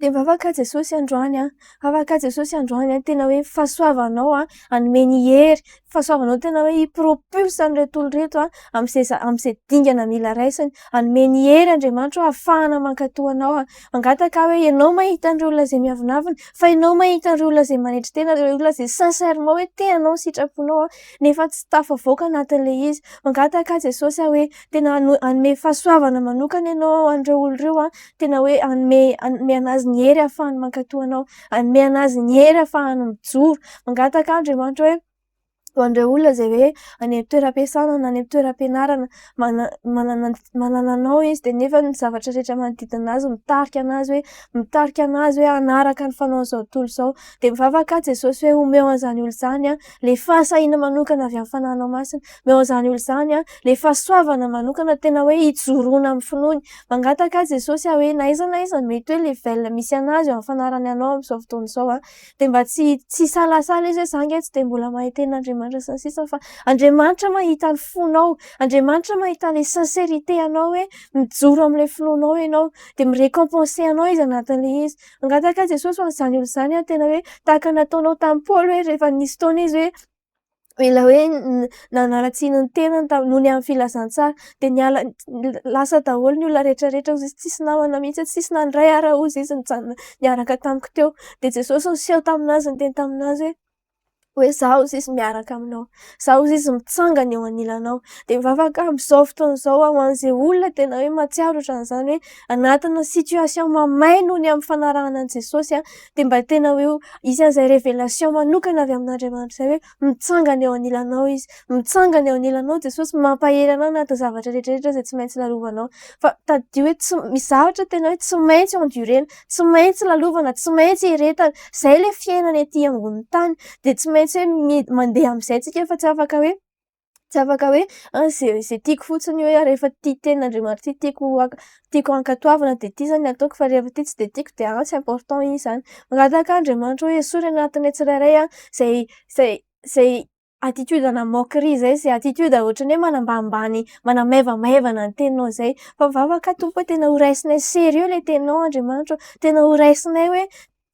Dia mivavaka Jesosy androany an, mivavaka Jesosy androany an, tena hoe fahasoavanao an, hanome ny hery, fahasoavanao tena hoe hi-propulse an'ireto olona ireto an, amin'izay amin'izay dingana mila raisiny, hanome ny hery Andriamanitra ahafahana mankatò anao an. Mangataka aho hoe ianao mahita an'ireo olona izay miavonavona, fa ianao mahita an'ireo olona izay manetry tena, ireo olona izay sincèrement hoe te hanao ny sitraponao an, nefa tsy tafavoaka anatin'ilay izy. Mangataka aho Jesosy aho hoe tena hanome fahasoavana manokana ianao an'ireo olona ireo an, tena hoe hanome hanome anazy ny hery ahafahany mankatò anao, hanome anazy ny hery ahafahany mijoro. Mangataka aho Andriamanitra hoe ho an'ireo olona izay hoe any amin'ny toeram-piasana na any amin'ny toeram-pianarana manana manana anao izy dia nefa ny zavatra rehetra manodidina azy mitarika anazy hoe mitarika anazy hoe hanaraka ny fanaon'izao tontolo izao. Dia mivavaka aho Jesosy hoe omeo an'izany olona izany an, ilay fahasahiana manokana avy amin'ny fanahinao masina. Omeo an'izany olona izany an, ilay fahasoavana manokana tena hoe hijoroana amin'ny finoany. Mangataka aho Jesosy aho hoe na aiza na aiza mety hoe level misy anazy eo amin'ny fanarany anao amin'izao fotoana izao an, dia mba tsy tsy hisalasala izy hoe za ange tsy dia mbola mahay tenin'Andriamanitra sy ny sisa fa Andriamanitra mahita ny fonao, Andriamanitra mahita ilay sincérité anao hoe mijoro amin'ilay finoanao ianao, dia mi-récompenser anao izy anatin'ilay izy. Mangataka aho Jesosy ho an'izany olona izany aho tena hoe tahaka ny nataonao tamin'i Paoly hoe rehefa nisy fotoana izy hoe mila hoe nanaratsiana ny tenany noho ny amin'ny filazantsara dia niala lasa daholo ny olona rehetra rehetra hozy izy tsisy namana mihitsy tsisy nandray ara hozy izy nijanona niaraka tamiko teo dia Jesosy niseho taminazy niteny taminazy hoe hoe zaho hozy izy miaraka aminao zaho hozy izy mitsangana eo anilanao dia mivavaka amin'izao fotoana izao aho ho an'izay olona tena hoe mahatsiaro ohatran'izany hoe anatina situation mamay noho ny amin'ny fanarahana an'i Jesosy an dia mba tena hoe hisy an'izay révélation manokana avy amin'Andriamanitra izay hoe mitsangana eo anilanao izy, mitsangana eo anilanao Jesosy, mampahery anao anatin'ny zavatra rehetra rehetra izay tsy maintsy lalovanao. Fa tadidio hoe tsy misy zavatra tena hoe tsy maintsy endurena, tsy maintsy lalovana, tsy maintsy eretana. Izay ilay fiainana ety ambonin'ny tany. Dia tsy maintsy hoe mandeha amin'izay tsika fa tsy afaka hoe Tsy afaka hoe izay izay tiako fotsiny hoe rehefa ity tenin'Andriamanitra ity tiako tiako ankatoavina dia ity izany no ataoko fa rehefa ity tsy dia tiako dia tsy important iny izany. Mangataka Andriamanitra hoe esory anatinay tsirairay izay izay izay attitude ana moquerie izay, izay attitude ohatran'ny hoe manambanimbany, manamaivamaivana ny teninao izay. Fa mivavaka Tompo hoe tena ho raisinay sérieux ilay teninao Andriamanitra ô. Tena ho raisinay hoe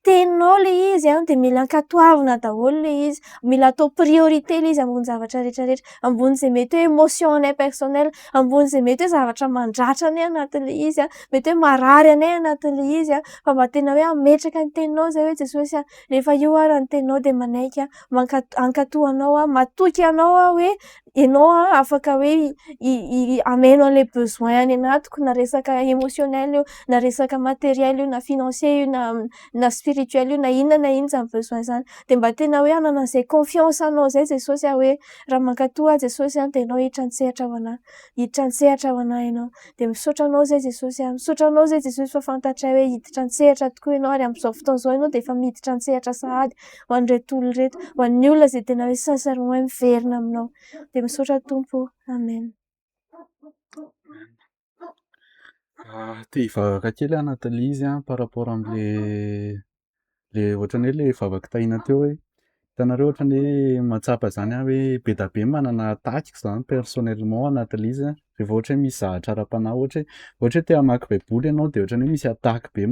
teninao ilay izy an, dia mila ankatoavina daholo ilay izy. Mila atao priorité ilay izy ambony zavatra rehetra rehetra. Ambonin'izay mety hoe émotion anay personnel, ambonin'izay mety hoe zavatra mandratra anay anatin'ilay izy an, mety hoe marary anay anatin'ilay izy an, fa mba tena hoe hametraka ny teninao izay hoe Jesosy a, rehefa io ara ny teninao dia manaiky aho, mankato- hankatò anao aho, matoky anao aho hoe ianao afaka hoe hameno an'ilay besoin any anatiko na resaka émotionnel io, na resaka matériel io, na financier io, na na spirituel io, na inona na inona izany besoin izany. Dia mba tena hoe hanana an'izay confiance anao izay Jesosy aho hoe raha mankatò aho Jesosy an, dia ianao hiditra an-tsehatra ho anahy. Hiditra an-tsehatra ho anahy ianao. Dia misaotra anao izay Jesosy a. Misaotra anao izay Jesosy fa fantatray hoe hiditra an-tsehatra tokoa ianao ary amin'izao fotoana izao ianao dia efa miditra an-tsehatra sahady ho an'ireto olona ireto, ho an'ny olona izay tena hoe sincèrement hoe miverina aminao. Dia misaotra Tompo o. Amen. Te hivavaka kely aho anatin'ilay izy an, par rapport amin'le le ohatran'ny hoe le vavaka tahiana teo hoe hitanareo ohatran'ny hoe mahatsapa izany aho hoe be dia be manana attaque izany personnellement anatin'ilay izy an, rehefa ohatra hoe misy zavatra ara-panahy ohatra hoe ohatra hoe te hamaky baiboly ianao dia ohatran'ny hoe misy attaque be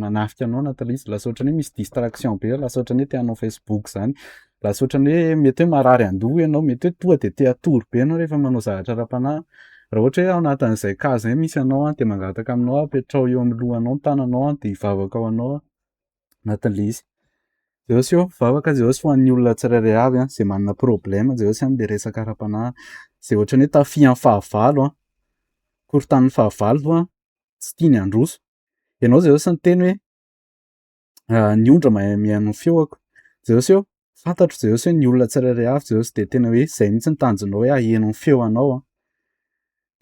manafika anao anatin'ilay izy, lasa ohatran'ny hoe misy distraction be, lasa ohatran'ny hoe te hanao facebook izany, lasa ohatran'ny hoe mety hoe marary andoha ianao, mety hoe tonga dia te hatory be ianao rehefa manao zavatra ara-panahy. Raha ohatra hoe ao anatin'izay cas izay misy anao an, dia mangataka aminao aho apetraho eo amin'ny lohanao ny tananao an, dia hivavaka ho anao aho anatin'ilay izy. Jesosy ô, mivavaka Jesosy ho an'ny olona tsirairay avy an, izay manana problème Jesosy amin'ilay resaka ara-panahy, izay ohatran'ny hoe tafihan'ny fahavalo an, korontanin'ny fahavalo an, tsy tiany handroso. Ianao Jesosy niteny hoe ny ondry mahay mihaino ny feoko. Jesosy ô, fantatro Jesosy hoe ny olona tsirairay avy Jesosy dia tena hoe izay mihitsy ny tanjonao hoe haheno ny feo anao an.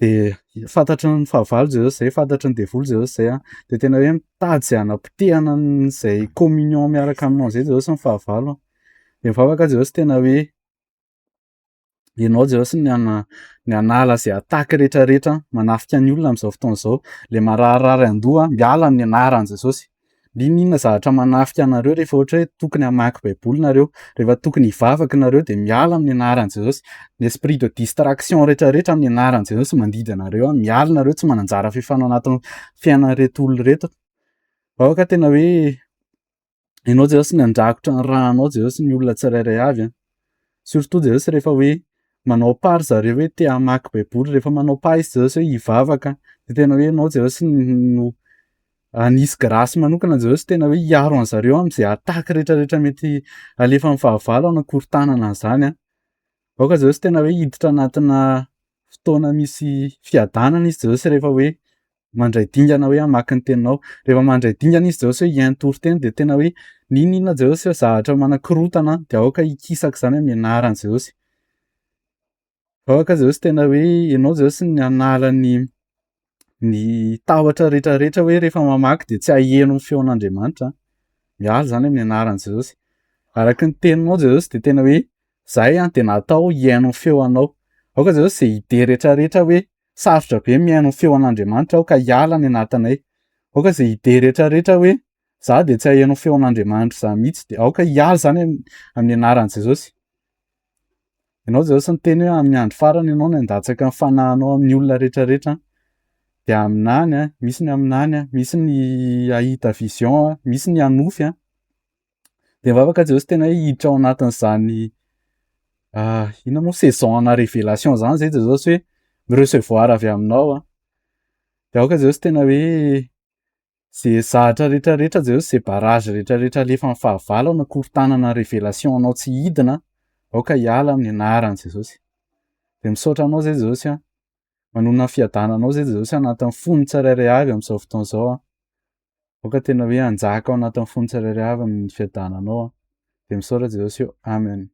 Dia fantatry ny fahavalo Jesosy izay, fantatry ny devoly Jesosy izay an. Dia tena hoe mitady izay hanapotehana an'izay communion miaraka aminao izay Jesosy ny fahavalo an. Dia mivavaka Jesosy tena hoe Ianao Jesosy ny ana- ny hanala izay attaque rehetrarehetra manafika ny olona amin'izao fotoana izao, le mararirary an-doha miala amin'ny anaran'i Jesosy. N'inon'inona zavatra manafika anareo rehefa ohatra hoe tokony hamaky baiboly nareo, rehefa tokony hivavaka nareo de miala amin'ny anaran'i Jesosy. Ny esprit de distraction rehetrarehetra amin'ny anaran'i Jesosy mandidy anareo, miala nareo tsy manan-jara fahefana ao anatin'ny fiainan'ireto olona ireto. Aoka tena hoe Ianao Jesosy nandrakotra ny rànao Jesosy ny olona tsirairay avy an. Surtout Jesosy rehefa hoe manao pas ry zareo hoe te hamaky baiboly, rehefa manao pas izy Jesosy hoe hivavaka de tena hoe ianao Jesosy no hanisy grâce manokana Jesosy tena hoe hiaro an'zareo am'zay attaque rehetrarehetra mety alefan'ny fahavalo hanakorontanana an'zany an. Aoka Jesosy tena hoe hiditra anatina fotoana misy fiadanana izy Jesosy rehefa hoe mandray dingana hoe hamaky ny teninao. Rehefa mandray dingana izy Jesosy hoe hihaino toriteny dia tena hoe n'inon'inona Jesosy hoe zavatra manakorontana dia aoka hikisaka izany amin'ny anaran'i Jesosy. Aoka Jesosy tena hoe ianao Jesosy ny hanala ny ny tahotra rehetrarehetra hoe rehefa mamaky dia tsy haheno ny feon'Andriamanitra. Miala izany amin'ny anaran'i Jesosy. Araka ny teninao Jesosy dia tena hoe zahay an dia natao hihaino ny feo anao. Aoka Jesosy izay idée rehetrarehetra hoe Sarotra be mihaino ny feo an'Andriamanitra aho ka hiala any anatinay. Aoka izay idée rehetra rehetra hoe za dia tsy haheno ny feon'Andriamanitra izany mihitsy dia aoka hiala izany amin'ny anaran'i Jesosy. Ianao Jesosy niteny hoe amin'ny andro farany ianao no handatsaka ny fanahinao amin'ny olona rehetra rehetra dia haminany, misy ny haminany, misy ny hahita vision, misy ny hanofy. Dia mivavaka Jesosy tena hoe hiditra ao anatin'izany inona moa saison ana révélation zany zay Jesosy hoe mi-recevoir avy aminao an. Dia aoka Jesosy tena hoe ze zavatra rehetra rehetra Jesosy, ze barrage rehetra rehetra alefan'ny fahavalo hanakorontanana révélation anao tsy hidina, aoka hiala amin'ny anaran'i Jesosy. Dia misaotra anao zay Jesosy an, manonona ny fiadananao zay Jesosy anatin'ny fon'ny tsirairay avy amin'izao fotoana izao an. Aoka tena hoe hanjaka ao anatin'ny fon'ny tsirairay avy ny fiadananao an. Dia misaotra Jesosy ô. Amen.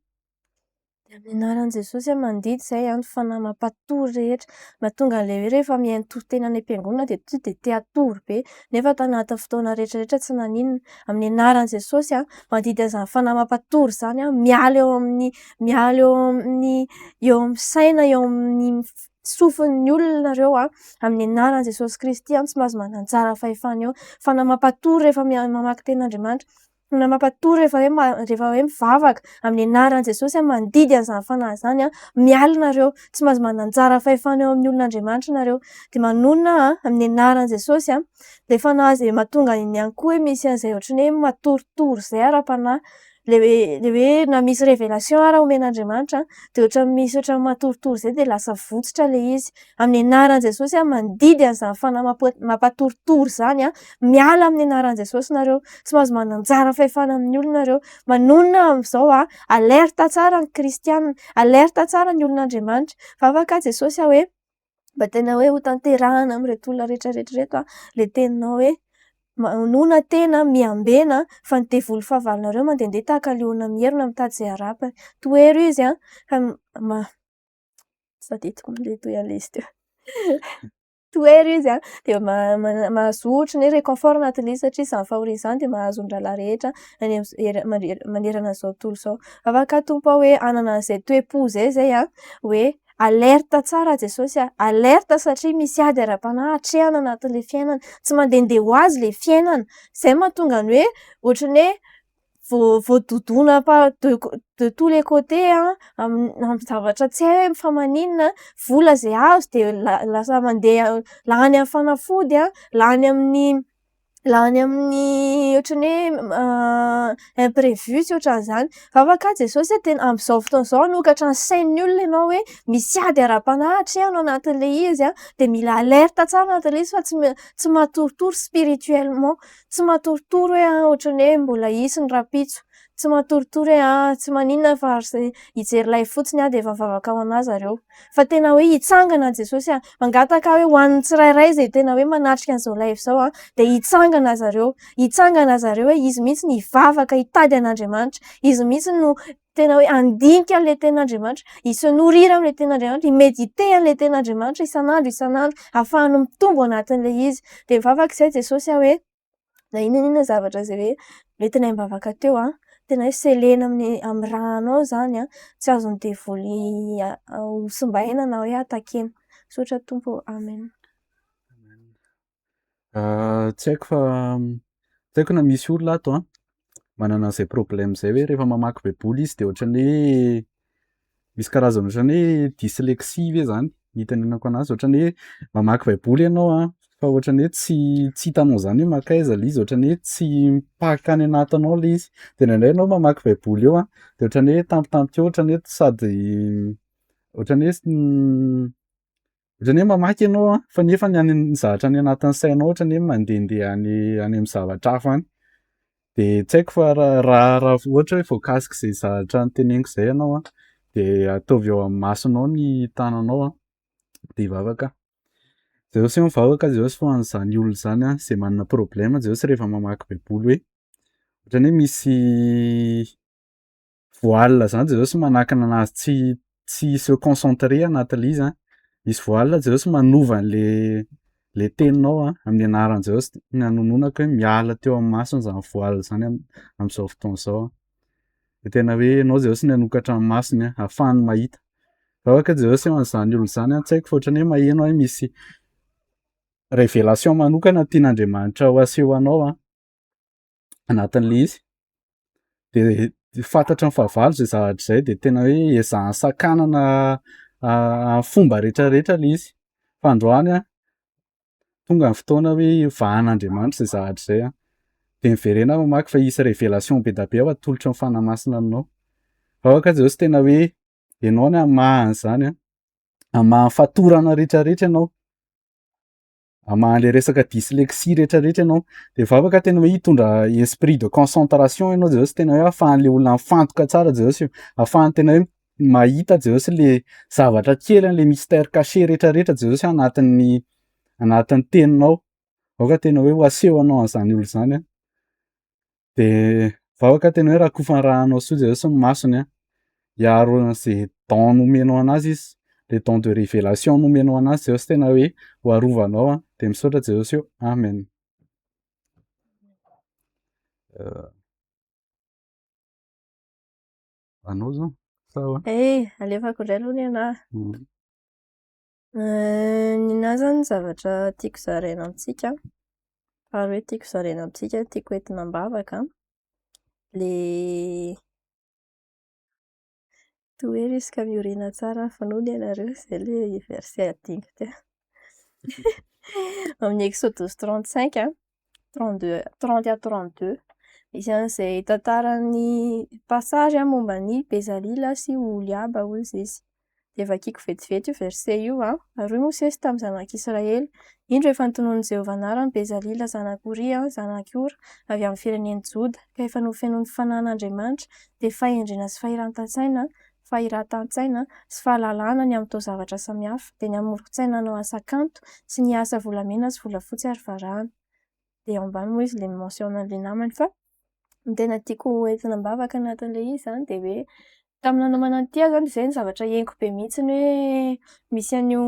Amin'ny anaran'i Jesosy aho mandidy izay ny fanahy mampatory rehetra. Mahatonga an'ilay hoe rehefa mihaino toriteny any am-piangonana dia tonga dia te hatory be. Nefa tanatin'ny fotoana rehetra rehetra tsy naninona. Amin'ny anaran'i Jesosy aho mandidy an'izany fanahy mampatory izany aho miala eo amin'ny miala eo amin'ny eo amin'ny saina, eo amin'ny sofin'ny olona nareo a. Amin'ny anaran'i Jesosy Kristy aho tsy mahazo mananjara fahefana eo. Fanahy mampatory rehefa mamaky tenin'Andriamanitra. Fanahy mampatory rehefa hoe rehefa hoe mivavaka. Amin'ny anaran'i Jesosy aho mandidy an'izany fanahy izany a. Miala nareo. Tsy mahazo mananjara fahefana eo amin'ny olon'Andriamanitra nareo. Dia manonona aho amin'ny anaran'i Jesosy a. Ilay fanahy izay mahatonga iny ihany koa hoe misy an'izay ohatran'ny hoe matoritory izay ara-panahy. Ilay hoe ilay hoe na misy révélation ara omen'Andriamanitra dia ohatran'ny misy ohatran'ny matoritory izay dia lasa votsotra ilay izy. Amin'ny anaran'i Jesosy aho mandidy an'izany fanahy mampatoritory izany a. Miala amin'ny anaran'i Jesosy nareo. Tsy mahazo mananjara fahefana amin'ny olona nareo. Manonona amin'izao a, alerte tsara ny kristianina, alerte tsara ny olon'Andriamanitra. Vavaka Jesosy aho hoe mba tena hoe ho tanterahana amin'ireto olona rehetra rehetra ireto a, ilay teninao hoe manona tena, miambena fa ny devoly fahavalonareo mandehandeha tahaka liona mierona mitady izay harapany. Tohero izy a, fa tsy tadidiko ilay toy an'ilay izy teo. Tohero izy a, dia mahazoa ohatran'ny hoe réconfort anatin'ilay izy satria izany fahoriana izany dia mahazo ny rahalahy rehetra any manerana an'izao tontolo izao. Afaka Tompo aho hoe hanana an'izay toe-po izay izay a, hoe alerte tsara Jesosy a, alerte satria misy ady ara-panahy atrehana anatin'ilay fiainana. Tsy mandehandeha ho azy ilay fiainana. Izay mahatonga ny hoe ohatran'ny hoe voadodona par de tous les côtés a, amin'ny zavatra tsy hay hoe fa maninona, vola izay azo dia lasa mandeha lany amin'ny fanafody a, lany amin'ny lany amin'ny ohatran'ny hoe imprévu sy ohatran'izany. Vavaka Jesosy a, tena amin'izao fotoana izao hanokatra ny sain'ny olona ianao hoe misy ady ara-panahy atrehana ao anatin'ilay izy a, dia mila alerte tsara anatin'ilay izy fa tsy matoritory spirituellement. Tsy matoritory hoe ohatran'ny hoe mbola hisy ny rahampitso. Tsy matoritory hoe tsy maninona fa hijery live fotsiny aho dia efa mivavaka ho anahy zareo. Fa tena hoe hitsangana Jesosy a. Mangataka hoe ho an'ny tsirairay izay tena hoe manatrika an'izao live izao a, dia hitsangana zareo. Hitsangana zareo hoe izy mihitsy no hivavaka hitady an'Andriamanitra. Izy mihitsy no tena hoe handinika an'ilay tenin'Andriamanitra, hi-se nourrir amin'ilay tenin'Andriamanitra, hi-méditer an'ilay tenin'Andriamanitra isan'andro isan'andro ahafahany mitombo anatin'ilay izy. Dia mivavaka izay Jesosy aho hoe na inona na inona zavatra izay hoe nentinay mivavaka teo a, tena hoe selena amin'ny amin'ny rànao izany a, tsy azon'ny devoly ho simbaina na hoe atakena. Misaotra Tompo. Amen. Tsy haiko fa tsy haiko na misy olona ato a manana an'izay problème izay hoe rehefa mamaky baiboly izy de ohatran'ny hoe misy karazana ohatran'ny hoe dyslexie ve zany ny itenenako anazy, ohatran'ny hoe mamaky baiboly ianao a fa ohatran'ny hoe tsy hitanao zany hoe mankaiza ilay izy, ohatran'ny hoe tsy mipaka any anatinao ilay izy, de indraindray ianao mamaky baiboly eo a de ohatran'ny hoe tampotampoka eo ohatran'ny hoe sady ohatran'ny hoe ohatran'ny hoe mamaky ianao a fa nefa ny any ny zavatra any anatin'ny sainao ohatran'ny hoe mandehandeha any any amin'ny zavatra hafa any, de tsy haiko fa raha ohatra hoe voakasik'izay zavatra noteneniko izay ianao a de ataovy eo amin'ny masonao ny tananao a de hivavaka. Jesosy mivavaka Jesosy ho an'izany olona izany a izay manana problème Jesosy rehefa mamaky baiboly hoe ohatran'ny hoe misy voile zany Jesosy manakana anazy tsy se concentrer anatin'ilay izy a, misy voile Jesosy manova an'le le teninao a amin'ny anaran'i Jesosy ny anononako hoe miala teo amin'ny masony zany voile zany amin'izao fotoana izao a, de tena hoe ianao Jesosy ny hanokatra ny masony a ahafahany mahita. Vavaka Jesosy eo an'izany olona izany a, tsy haiko fa ohatran'ny hoe maheno aho hoe misy révélation manokana tian'Andriamanitra ho aseho anao a anatin'ilay izy, de fantatry ny fahavalo izay zavatra izay de tena hoe ezahany sakanana amin'ny fomba rehetrarehetra ilay izy, fa androany a tonga ny fotoana hoe vahan'Andriamanitra izay zavatra izay a, de miverena mamaky fa hisy révélation be dia be ao atolotry ny Fanahy Masina aminao. Vavaka Jesosy tena hoe ianao ny hamaha an'izany a, hamaha ny fatorana rehetrarehetra ianao, hamaha an'le resaka dyslexie rehetrarehetra ianao, de vavaka tena hoe hitondra esprit de concentration ianao Jesosy tena hoe ahafahan'le olona mifantoka tsara Jesosy, ahafahany tena hoe mahita Jesosy le zavatra kely an'le mystère caché rehetrarehetra Jesosy anatin'ny teninao, aoka tena hoe ho aseho anao an'izany olona izany a, de vavaka tena hoe rakofan'ny rànao soa Jesosy ny masony a. hiaro an'izay don nomenao anazy izy, le don de révélation nomenao anazy Jesosy tena hoe ho arovanao an, de misaotra Jesosy ô, amen. Anao zao sa ahoana? Eh, alefako indray aloha ny anahy. Ny anahy zany zavatra tiako zaraina amintsika, ary hoe tiako zaraina amintsika, tiako entina am-bavaka, le tohery izy ka miorina tsara ny finoana ianareo, izay le verset adinoko teo. Amin'ny Exodosy 35 a, 32, 30 à 32, misy an'izay tantaran'ny passage momba an'i Bezalila sy Oholiaba hoy izy. Dia vakiko vetivety io verset io an. Ary hoy Mosesy tamin'ny zanak'Israely, Indro efa notononin'i Jehovah anarany Bezalila zanak'i Oria, zanak'i Hora, avy amin'ny firenen'i Joda, ka efa nofenoin'ny fanan'Andriamanitra, dia fahendrena sy fahiratan-tsaina, fahiratan-tsaina, sy fahalalana ny amin'ny taozavatra samihafa, dia ny hamoron-tsaina hanao asa kanto, sy ny asa volamena sy volafotsy ary varahina. Dia ao ambany moa izy ilay mi-mentionne an'ilay namany fa ny tena tiako hoentina am-bavaka anatin'ilay izy izany dia hoe tamin'ny nanomana an'ity aho izany dia izay ny zavatra henoko be mihitsy hoe misy an'io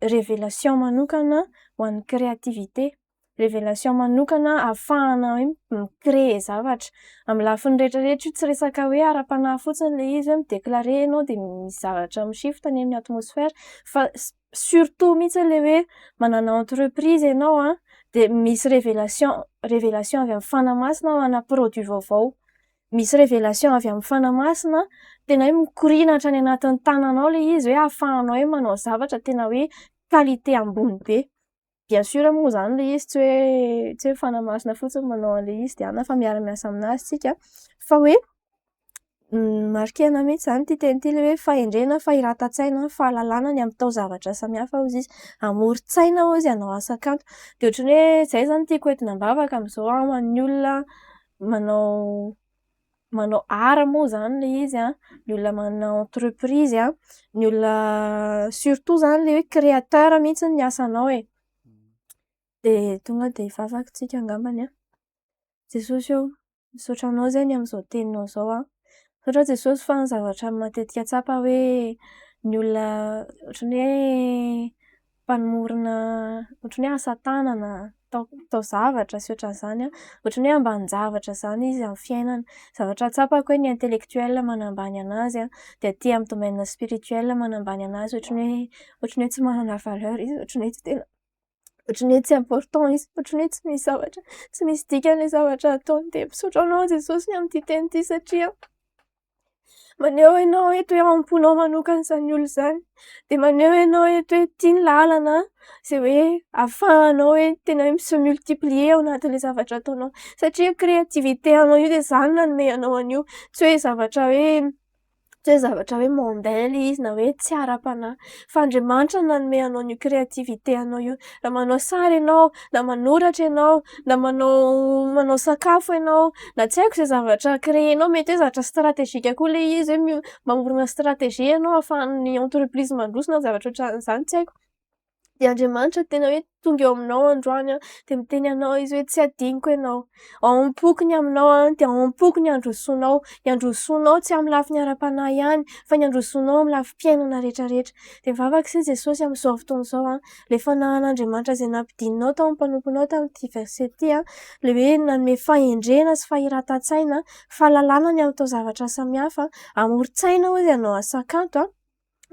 révélation manokana ho an'ny créativité. Révélation manokana ahafahana hoe mi-créer zavatra. Amin'ny lafiny rehetra rehetra io tsy resaka hoe ara-panahy fotsiny ilay izy hoe mi-déclarer ianao dia misy zavatra mi-shift any amin'ny atmosphère fa surtout mihitsy ilay hoe manana entreprise ianao an, dia misy révélation, révélation avy amin'ny fanahy masina ho ana produit vaovao. Misy révélation avy amin'ny fanahy masina tena hoe mikoriana hatrany anatin'ny tananao ilay izy hoe ahafahanao hoe manao zavatra tena hoe qualité ambony be. Bien sûr moa izany ilay izy tsy hoe tsy hoe fanahy masina fotsiny manao an'ilay izy dia ana fa miara-miasa aminazy tsika fa hoe marikena mihitsy izany ity teny ity ilay hoe fahendrena, fahiratan-tsaina, fahalalana ny amin'ny taozavatra samihafa hozy izy. Hamoron-tsaina hozy hanao asa kanto. Dia ohatran'ny hoe izay izany tiako hoentina am-bavaka amin'izao ho an'ny olona manao manao art moa izany ilay izy an, ny olona manana entreprise an, ny olona surtout izany ilay hoe créateur mihitsy ny asanao e. Dia tonga dia hivavaka tsika angambany an. Jesosy ô, misaotra anao izay ny amin'izao teninao izao an. Misaotra Jesosy fa ny zavatra matetika tsapa hoe ny olona ohatran'ny hoe mpamorona ohatran'ny hoe asa tanana, taozavatra sy ohatran'izany an, ohatran'ny hoe ambanin-javatra izany izy amin'ny fiainana. Zavatra tsapako hoe ny intellectuel manambany anazy an, dia aty amin'ny domaine spirituel manambany anazy ohatran'ny hoe ohatran'ny hoe tsy manana valeur izy, ohatran'ny hoe tsy tena ohatran'ny hoe tsy important izy, ohatran'ny hoe tsy misy zavatra, tsy misy dikany ilay zavatra ataony. Dia misaotra anao Jesosy ny amin'ity teny ity satria maneho ianao eto hoe ao am-ponao manokana izany olona izany. Dia maneho ianao eto hoe ity ny lalana izay hoe ahafahanao hoe tena hoe mi-se multiplier ao anatin'ilay zavatra ataonao. Satria io créativité anao io dia izany no nanome anao an'io. Tsy hoe zavatra hoe tsy hoe zavatra hoe mondain ilay izy na hoe tsy ara-panahy. Fa Andriamanitra no nanome anao an'io créativité anao io. Raha manao sary ianao, na manoratra ianao, na manao manao sakafo ianao, na tsy haiko izay zavatra créer-nao, mety hoe zavatra stratégique koa ilay izy hoe mamorona stratégie ianao ahafahan'ny entreprise mandroso na zavatra ohatran'izany tsy haiko. Dia Andriamanitra tena hoe tonga eo aminao androany an, dia miteny anao izy hoe tsy adinoko ianao. Ao am-poko ny aminao an, dia ao am-poko ny handrosoanao. Ny handrosoanao tsy amin'ny lafiny ara-panahy ihany, fa ny handrosoanao amin'ny lafim-piainana rehetrarehetra. Dia mivavaka isika Jesosy amin'izao fotoana izao an, ilay fanahin'Andriamanitra izay nampidininao tao amin'ny mpanomponao tamin'ity verset ity an, ilay hoe nanome fahendrena sy fahiratan-tsaina, fahalalana ny amin'ny taozavatra samihafa, hamoron-tsaina hozy hanao asa kanto an.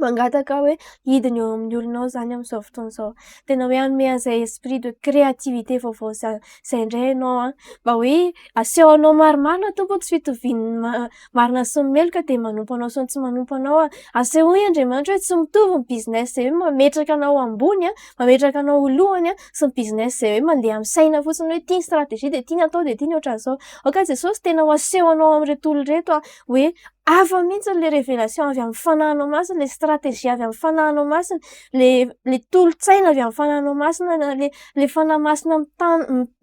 Mangataka hoe hidina eo amin'ny olonao izany amin'izao fotoana izao. Tena hoe hanome an'izay esprit de créativité vaovao izay indray ianao an. Mba hoe aseho anao marimarina Tompo tsy fitovian'ny marina sy ny meloka dia manompo anao sy ny tsy manompo anao an. Asehoy Andriamanitra hoe tsy mitovy ny business izay hoe mametraka anao ambony an, mametraka anao ho lohany an, sy ny business izay hoe mandeha amin'ny saina fotsiny hoe ity ny stratégie dia ity ny atao dia ity ny ohatran'izao. Aoka Jesosy tena ho asehonao amin'ireto olona ireto an, hoe hafa mihitsy ilay révélation avy amin'ny fanahinao masina, ilay stratégie avy amin'ny fanahinao masina, ilay tolo-tsaina avy amin'ny fanahinao masina, na ilay fanahy masina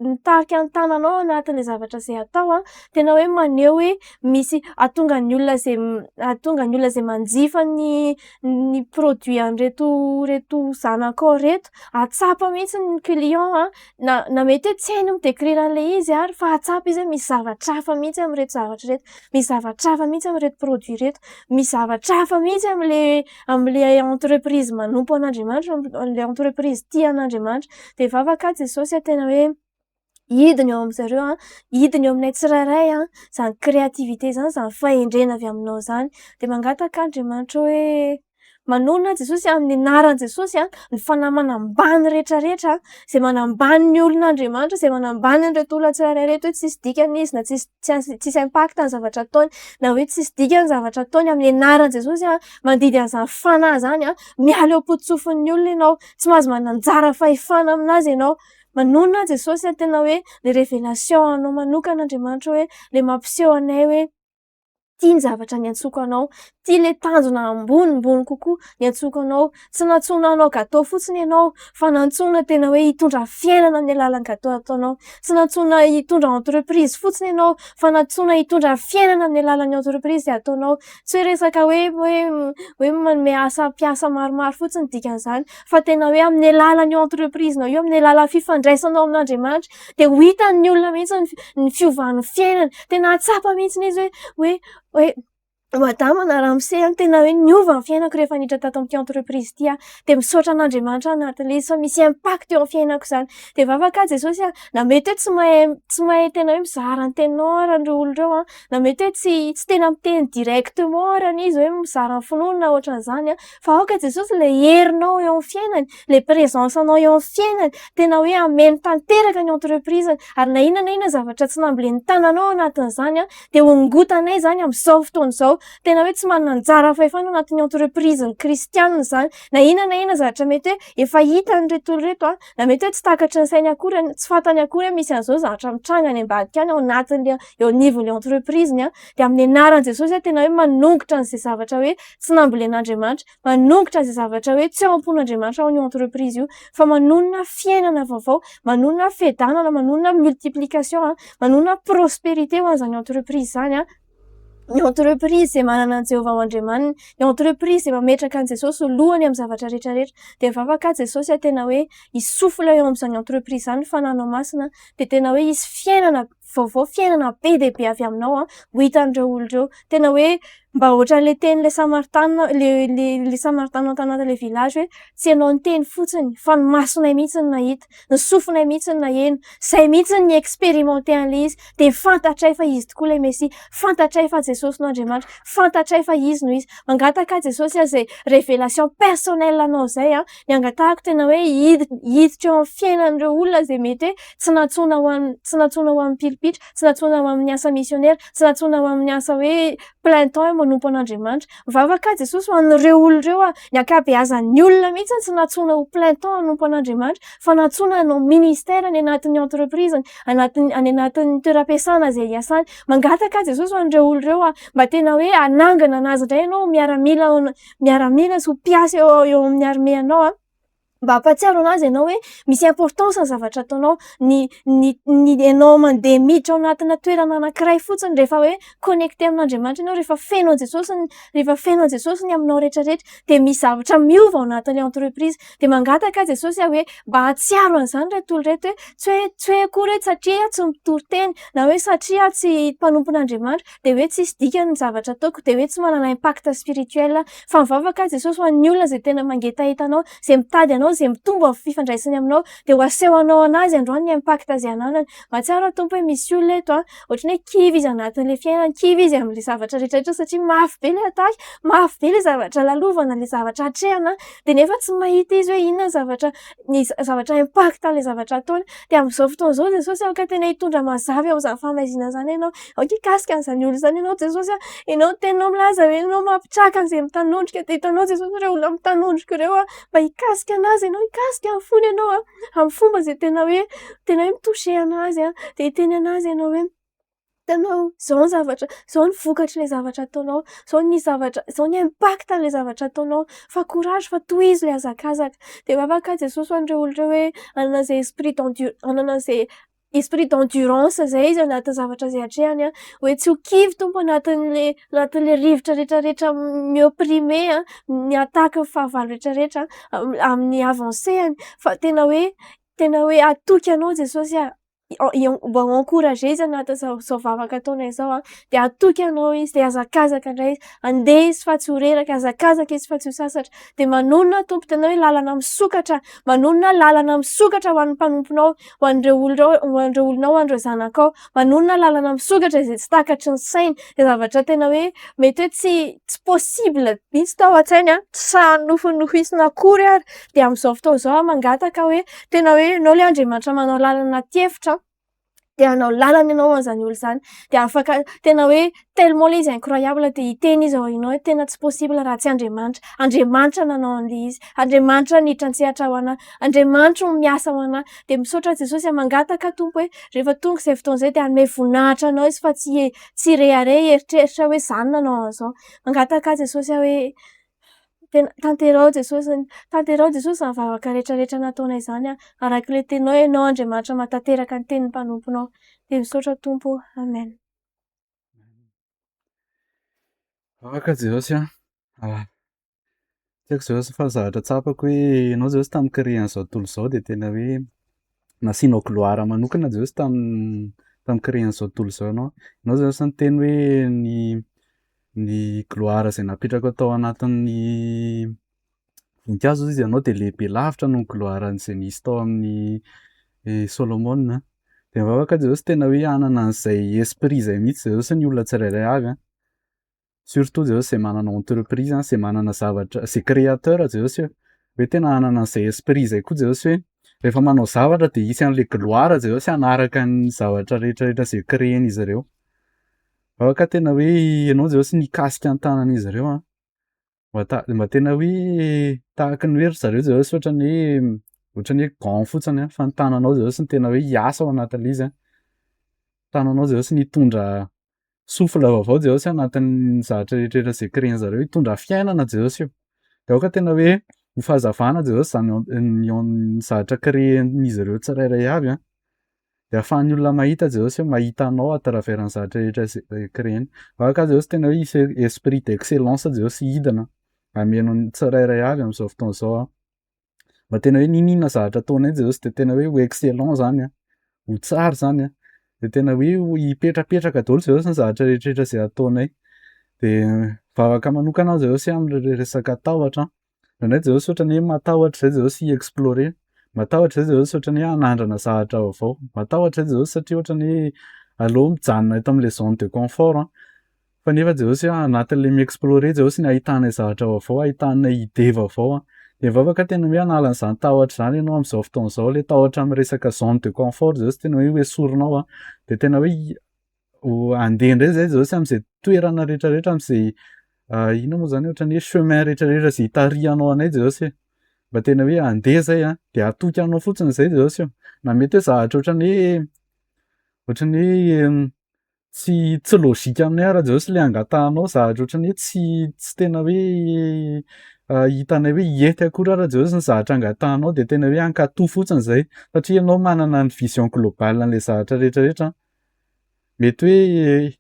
mitarika ny tananao ao anatin'ilay zavatra izay atao an, tena hoe maneho hoe misy hahatonga ny olona izay hahatonga ny olona izay manjifa ny ny produit an'ireto ireto zanakao ireto, hahatsapa mihitsy ny client an, na na mety hoe tsy hainy mi-décrire an'ilay izy ary fa hahatsapa izy hoe misy zavatra hafa mihitsy amin'ireto zavatra ireto, misy zavatra hafa mihitsy amin'ireto. ireto produit ireto. Misy zavatra hafa mihitsy amin'ilay amin'ilay entreprise manompo an'Andriamanitra, amin'ilay entreprise tia an'Andriamanitra. Dia mivavaka aho Jesosy a, tena hoe hidina eo amin'zareo a, hidina eo aminay tsirairay a, izany créativité izany, izany fahendrena avy aminao izany. Dia mangataka aho Andriamanitra hoe manonona aho Jesosy amin'ny anaran'i Jesosy a, ny fanahy manambany rehetrarehetra, izay manambany ny olon'Andriamanitra, izay manambany an'ireto olona tsirairay ireto hoe tsisy dikany izy na tsisy tsisy impact ny zavatra ataony na hoe tsisy dikany ny zavatra ataony amin'ny anaran'i Jesosy a, mandidy an'izany fanahy izany a, miala eo am-pototsofin'ny olona ianao, tsy mahazo mananjara fahefana aminazy ianao. Manonona aho Jesosy a, tena hoe le révélation anao manokana Andriamanitra hoe le mampiseho anay hoe ity ny zavatra niantsoko anao, ity le tanjona ambonimbony kokoa niantsoko anao. Tsy nantsoina hanao gâteau fotsiny ianao fa nantsoina tena hoe hitondra fiainana amin'ny alalan'ny gâteau ataonao. Tsy nantsoina hitondra entreprise fotsiny ianao fa nantsoina hitondra fiainana amin'ny alalan'ny entreprise izay ataonao. Tsy hoe resaka hoe hoe hoe manome asa mpiasa maromaro fotsiny dikan'izany fa tena hoe amin'ny alalan'io entreprise-nao io, amin'ny alalan'ny fifandraisanao amin'Andriamanitra dia ho hitan'ny olona mihitsy ny fiovan'ny fiainany. Tena hahatsapa mihitsy izy hoe hoe hoe madama na ramose a, tena hoe niova ny fiainako rehefa niditra tato amin'ity entreprise ity aho. Dia misaotra an'Andriamanitra aho anatin'ilay izy fa misy impact eo amin'ny fiainako izany. Dia mivavaka aho Jesosy a, na mety hoe tsy mahay tsy mahay tena hoe mizara ny teninao ara ireo olona ireo a, na mety hoe tsy tsy tena miteny directement arany izy hoe mizara ny finoany na ohatran'izany a, fa aoka Jesosy ilay herinao eo amin'ny fiainany, ilay présence anao eo amin'ny fiainany, tena hoe hameno tanteraka ny entreprise-ny ary na inona na inona zavatra tsy nambolen'ny tananao ao anatin'izany a, dia hongotanay izany amin'izao fotoana izao. Tena hoe tsy manana anjara fahefana ao anatin'ny entreprise-n'ny kristianina izany. Na inona na inona zavatra mety hoe efa hitan'ireto olona ireto a, na mety hoe tsy takatry ny sainy akory, tsy fantany akory hoe misy an'izao zavatra mitranga any ambadika any ao anatin'le eo anivon'le entreprise-ny a, dia amin'ny anaran'i Jesosy aho tena hoe manongotra an'izay zavatra hoe tsy nambolen'Andriamanitra, manongotra an'izay zavatra hoe tsy ao am-pon'Andriamanitra ao amin'io entreprise io, fa manonona fiainana vaovao, manonona fiadanana, manonona multiplication, manonona prospérité ho an'izany entreprise izany a. Ny entreprise izay manana an'i Jehovah ho Andriamaniny, ny entreprise izay mametraka an'i Jesosy ho lohany amin'ny zavatra rehetrarehetra. Dia mivavaka aho Jesosy aho tena hoe hisofona eo amin'izany entreprise izany ny Fanahinao Masina, dia tena hoe hisy fiainana vaovao, fiainana be dia be avy aminao a, ho hitan'ireo olona ireo. Tena hoe mba ohatran'ilay tenin'ilay Samaritanina, le le le Samaritanina tao anatin'ilay village hoe tsy ianao niteny fotsiny fa ny masonay mihitsy no nahita, ny sofinay mihitsy no naheno, izay mihitsy no ni-expérimenter an'ilay izy, dia fantatray fa izy tokoa ilay Mesia, fantatray fa Jesosy no Andriamanitra, fantatray fa izy no izy. Mangataka aho Jesosy izay révélation personnelle anao izay a, ny angatahako tena hoe hiditra eo amin'ny fiainan'ireo olona izay mety hoe tsy nantsoina ho amin'ny tsy nantsoina ho amin'ny pilipitra, tsy nantsoina ho amin'ny asa misionera, tsy nantsoina ho amin'ny asa hoe plein temps hoe manompo an'Andriamanitra. Mivavaka aho Jesosy ho an'ireo olona ireo a, ny ankabeazan'ny olona mihitsy tsy nantsoina ho plein temps hanompo an'Andriamanitra fa nantsoina hanao ministère any anatin'ny entreprise-ny, anatin'ny any anatin'ny toeram-piasana izay iasany. Mangataka aho Jesosy ho an'ireo olona ireo a, mba tena hoe hanangana anazy indray ianao ho miaramila miaramila sy ho mpiasa eo eo amin'ny armée anao a. Mba hampahatsiaro anazy ianao hoe misy importance ny zavatra ataonao, ny ny ny ianao mandeha miditra ao anatina toerana anankiray fotsiny rehefa hoe connecté amin'Andriamanitra ianao, rehefa feno an'i Jesosy ny rehefa feno an'i Jesosy ny aminao rehetrarehetra dia misy zavatra miova ao anatin'ilay entreprise. Dia mangataka aho Jesosy aho hoe mba hahatsiaro an'izany ireto olona ireto hoe tsy hoe tsy hoe akory hoe satria aho tsy mitory teny na hoe satria aho tsy mpanompon'Andriamanitra dia hoe tsisy dikany ny zavatra ataoko, dia hoe tsy manana impact spirituel aho. Fa mivavaka aho Jesosy ho an'ny olona izay tena mangetaheta anao, izay mitady anao, izay mitombo amin'ny fifandraisany aminao, dia ho asehonao anazy androany ny impact izay ananany. Mahatsiaro aho Tompo hoe misy olona eto an, ohatran'ny hoe kivy izy anatin'ilay fiainany, kivy izy amin'ilay zavatra rehetrarehetra satria mafy be ilay attaque, mafy be ilay zavatra lalovana, ilay zavatra atrehana, dia nefa tsy mahita izy hoe inona ny zavatra ny zavatra impact an'ilay zavatra ataony. Dia amin'izao fotoana izao Jesosy aoka tena hitondra mazava eo amin'izany fahamaizina izany ianao. Aoka hikasika an'izany olona izany ianao Jesosy a. Ianao ny teninao milaza hoe ianao mampitraka an'izay mitanondrika. Dia hitanao Jesosy ireo olona mitanondrika ireo a, mba hikasika anazy ianao, hikasika ny fony ianao a, amin'ny fomba izay tena hoe tena hoe mi-toucher anazy a. Dia hiteny anazy ianao hoe hitanao izao ny zavatra, izao ny vokatr'ilay zavatra ataonao, izao ny zavatra, izao ny impact an'ilay zavatra ataonao, fa courage fa tohizo ilay hazakazaka. Dia mivavaka aho Jesosy ho an'ireo olona ireo hoe hanana izay esprit d'endu- hanana izay esprit d'endurance izay izy anatin'ny zavatra izay atrehany a, hoe tsy ho kivy Tompo anatin'le anatin'le rivotra rehetrarehetra mi-opprimer a, ny attaque ny fahavalo rehetrarehetra amin'ny avancé-any fa tena hoe tena hoe hatoky anao Jesosy a. Mba ho encourager izy anatin'izao vavaka ataonay izao an, dia hatoky anao izy, dia hazakazaka indray izy, handeha izy fa tsy ho reraka, hazakazaka izy fa tsy ho sasatra. Dia manonona Tompo tena hoe lalana misokatra, manonona lalana misokatra ho an'ny mpanomponao, ho an'ireo olona, ho an'ireo olonao, ho an'ireo zanakao. Manonona lalana misokatra izay tsy takatry ny sainy, izay zavatra tena hoe mety hoe tsy tsy possible mihitsy tao an-tsainy an, tsy sahy nofinofisina akory ary. Dia amin'izao fotoana izao aho mangataka hoe tena hoe ianao ilay Andriamanitra manao lalana anaty efitra an, dia hanao lalana ianao ho an'izany olona izany. Dia afaka tena hoe tellement ilay izy incroyable dia hiteny izy ao aoriana hoe tena tsy possible raha tsy Andriamanitra. Andriamanitra nanao an'ilay izy. Andriamanitra niditra an-tsehatra ho anà. Andriamanitra no miasa ho anà. Dia misaotra Jesosy aho mangataka Tompo hoe rehefa tonga izay fotoana izay dia hanome voninahitra anao izy fa tsy tsy hirehareha hieritreritra hoe izaho no nanao an'izao. Mangataka aho Jesosy aho hoe Tena tanteraho Jesosy, tanteraho Jesosy izany vavaka rehetra rehetra nataonay izany an, araka ilay teninao Ianao Andriamanitra mahatanteraka ny tenin'ny mpanomponao. Dia misaotra Tompo o. Amen. Vavaka Jesosy an. Ah. Tsy haiko Jesosy fa zavatra tsapako hoe ianao Jesosy tamin'ny créer-n'izao tontolo izao dia tena hoe nasianao gloire manokana Jesosy tamin'ny tamin'ny créer-n'izao tontolo izao ianao. Ianao Jesosy niteny hoe ny ny gloire izay napetrako tao anatin'ny voninkazo izy ianao dia lehibe lavitra noho ny gloire izay nisy tao amin'ny Solomona. Dia mivavaka Jesosy tena hoe hanana an'izay esprit izay mihitsy Jesosy ny olona tsirairay avy an. Surtout Jesosy izay manana entreprise an, izay manana zavatra, izay créateur Jesosy hoe, hoe tena hanana an'izay esprit izay koa Jesosy hoe rehefa manao zavatra dia hisy an'ilay gloire Jesosy hanaraka ny zavatra rehetrarehetra izay créer-n'izy ireo. Aoka tena hoe ianao Jesosy nikasika ny tanan'izy ireo an. Mba ta- mba tena hoe tahaka ny hoe ry zareo Jesosy ohatran'ny hoe ohatran'ny hoe gant fotsiny an, fa ny tananao Jesosy no tena hoe hiasa ao anatin'ilay izy an. Tananao Jesosy nitondra souffle vaovao Jesosy anatin'ny zavatra rehetra rehetra izay créer-ny zareo, hitondra fiainana Jesosy io. Dia aoka tena hoe ho fahazavana Jesosy izany ny ny zavatra créer-n'izy ireo tsirairay avy an. Dia ahafahan'ny olona mahita Jesosy hoe mahita anao à travers ny zavatra rehetra izay créer-ny. Aoka Jesosy tena hoe hisy esprit d'excellence Jesosy hidina hameno ny tsirairay avy amin'izao fotoana izao an. Mba tena hoe n'inon'inona zavatra ataonay Jesosy dia tena hoe ho excellent zany an, ho tsara zany an, dia tena hoe ho hipetrapetraka daholo Jesosy ny zavatra rehetrarehetra izay ataonay. Dia mivavaka manokana aho Jesosy amin'ilay resaka tahotra an, indraindray Jesosy ohatran'ny hoe matahotra izay Jesosy hi-explorer, matahotra izay Jesosy ohatran'ny hoe hanandrana zavatra vaovao, matahotra izay Jesosy satria ohatran'ny hoe aleo mijanona eto amin'ilay zone de confort an. Fa nefa Jesosy hoe anatin'ilay mi-explorer Jesosy ny ahitanay zavatra vaovao, ahitanay idée vaovao an. Dia mivavaka tena hoe hanala an'izany tahotra izany ianao amin'izao fotoana izao, ilay tahotra amin'ny resaka zone de confort Jesosy tena hoe ho esorinao an. Dia tena hoe ho handeha indray izay Jesosy amin'izay toerana rehetrarehetra, amin'izay inona moa izany ohatran'ny hoe chemin rehetrarehetra izay hitarihanao anay Jesosy e. Mba tena hoe handeha izay an, dia hatoky anao fotsiny izay Jesosy ô. Na mety hoe zavatra ohatran'ny hoe ohatran'ny hoe Tsy tsy logique aminay ara Jesosy le angatahanao zavatra ohatran'ny hoe tsy tsy tena hoe hitanay hoe hiety akory ara Jesosy ny zavatra angatahanao de tena hoe hankatò fotsiny zay satria ianao manana ny vision globale an'le zavatra rehetrarehetra mety hoe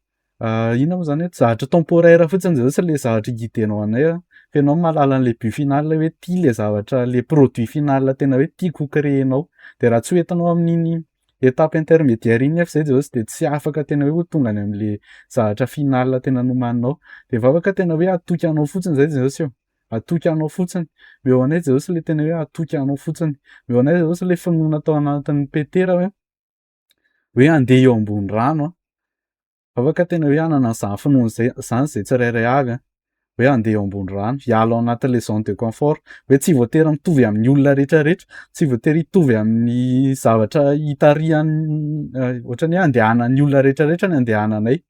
inona moa zany hoe zavatra temporaire fotsiny Jesosy le zavatra guidenao anay a fa ianao mahalala an'le but final hoe ty le zavatra le produit final tena hoe tiako ho créer-nao de raha tsy ho entinao amin'iny Étape intermédiaire iny nefa izay Jesosy dia tsy afaka tena hoe ho tonga any amin'le zavatra final tena nomaninao. Dia vavaka tena hoe hatoky anao fotsiny izay Jesosy ô. Hatoky anao fotsiny. Meo anay Jesosy le tena hoe hatoky anao fotsiny. Meo anay Jesosy le finoana tao anatin'i Petera hoe hoe handeha eo ambony rano an. Afaka tena hoe hanana an'izany finoana izay izany izay tsirairay avy an, hoe handeha eo ambony rano, hiala ao anatin'ilay zone de confort, hoe tsy voatery mitovy amin'ny olona rehetrarehetra, tsy voatery hitovy amin'ny zavatra hitarihan'ny ohatran'ny hoe andehanan'ny olona rehetrarehetra ny andehananay,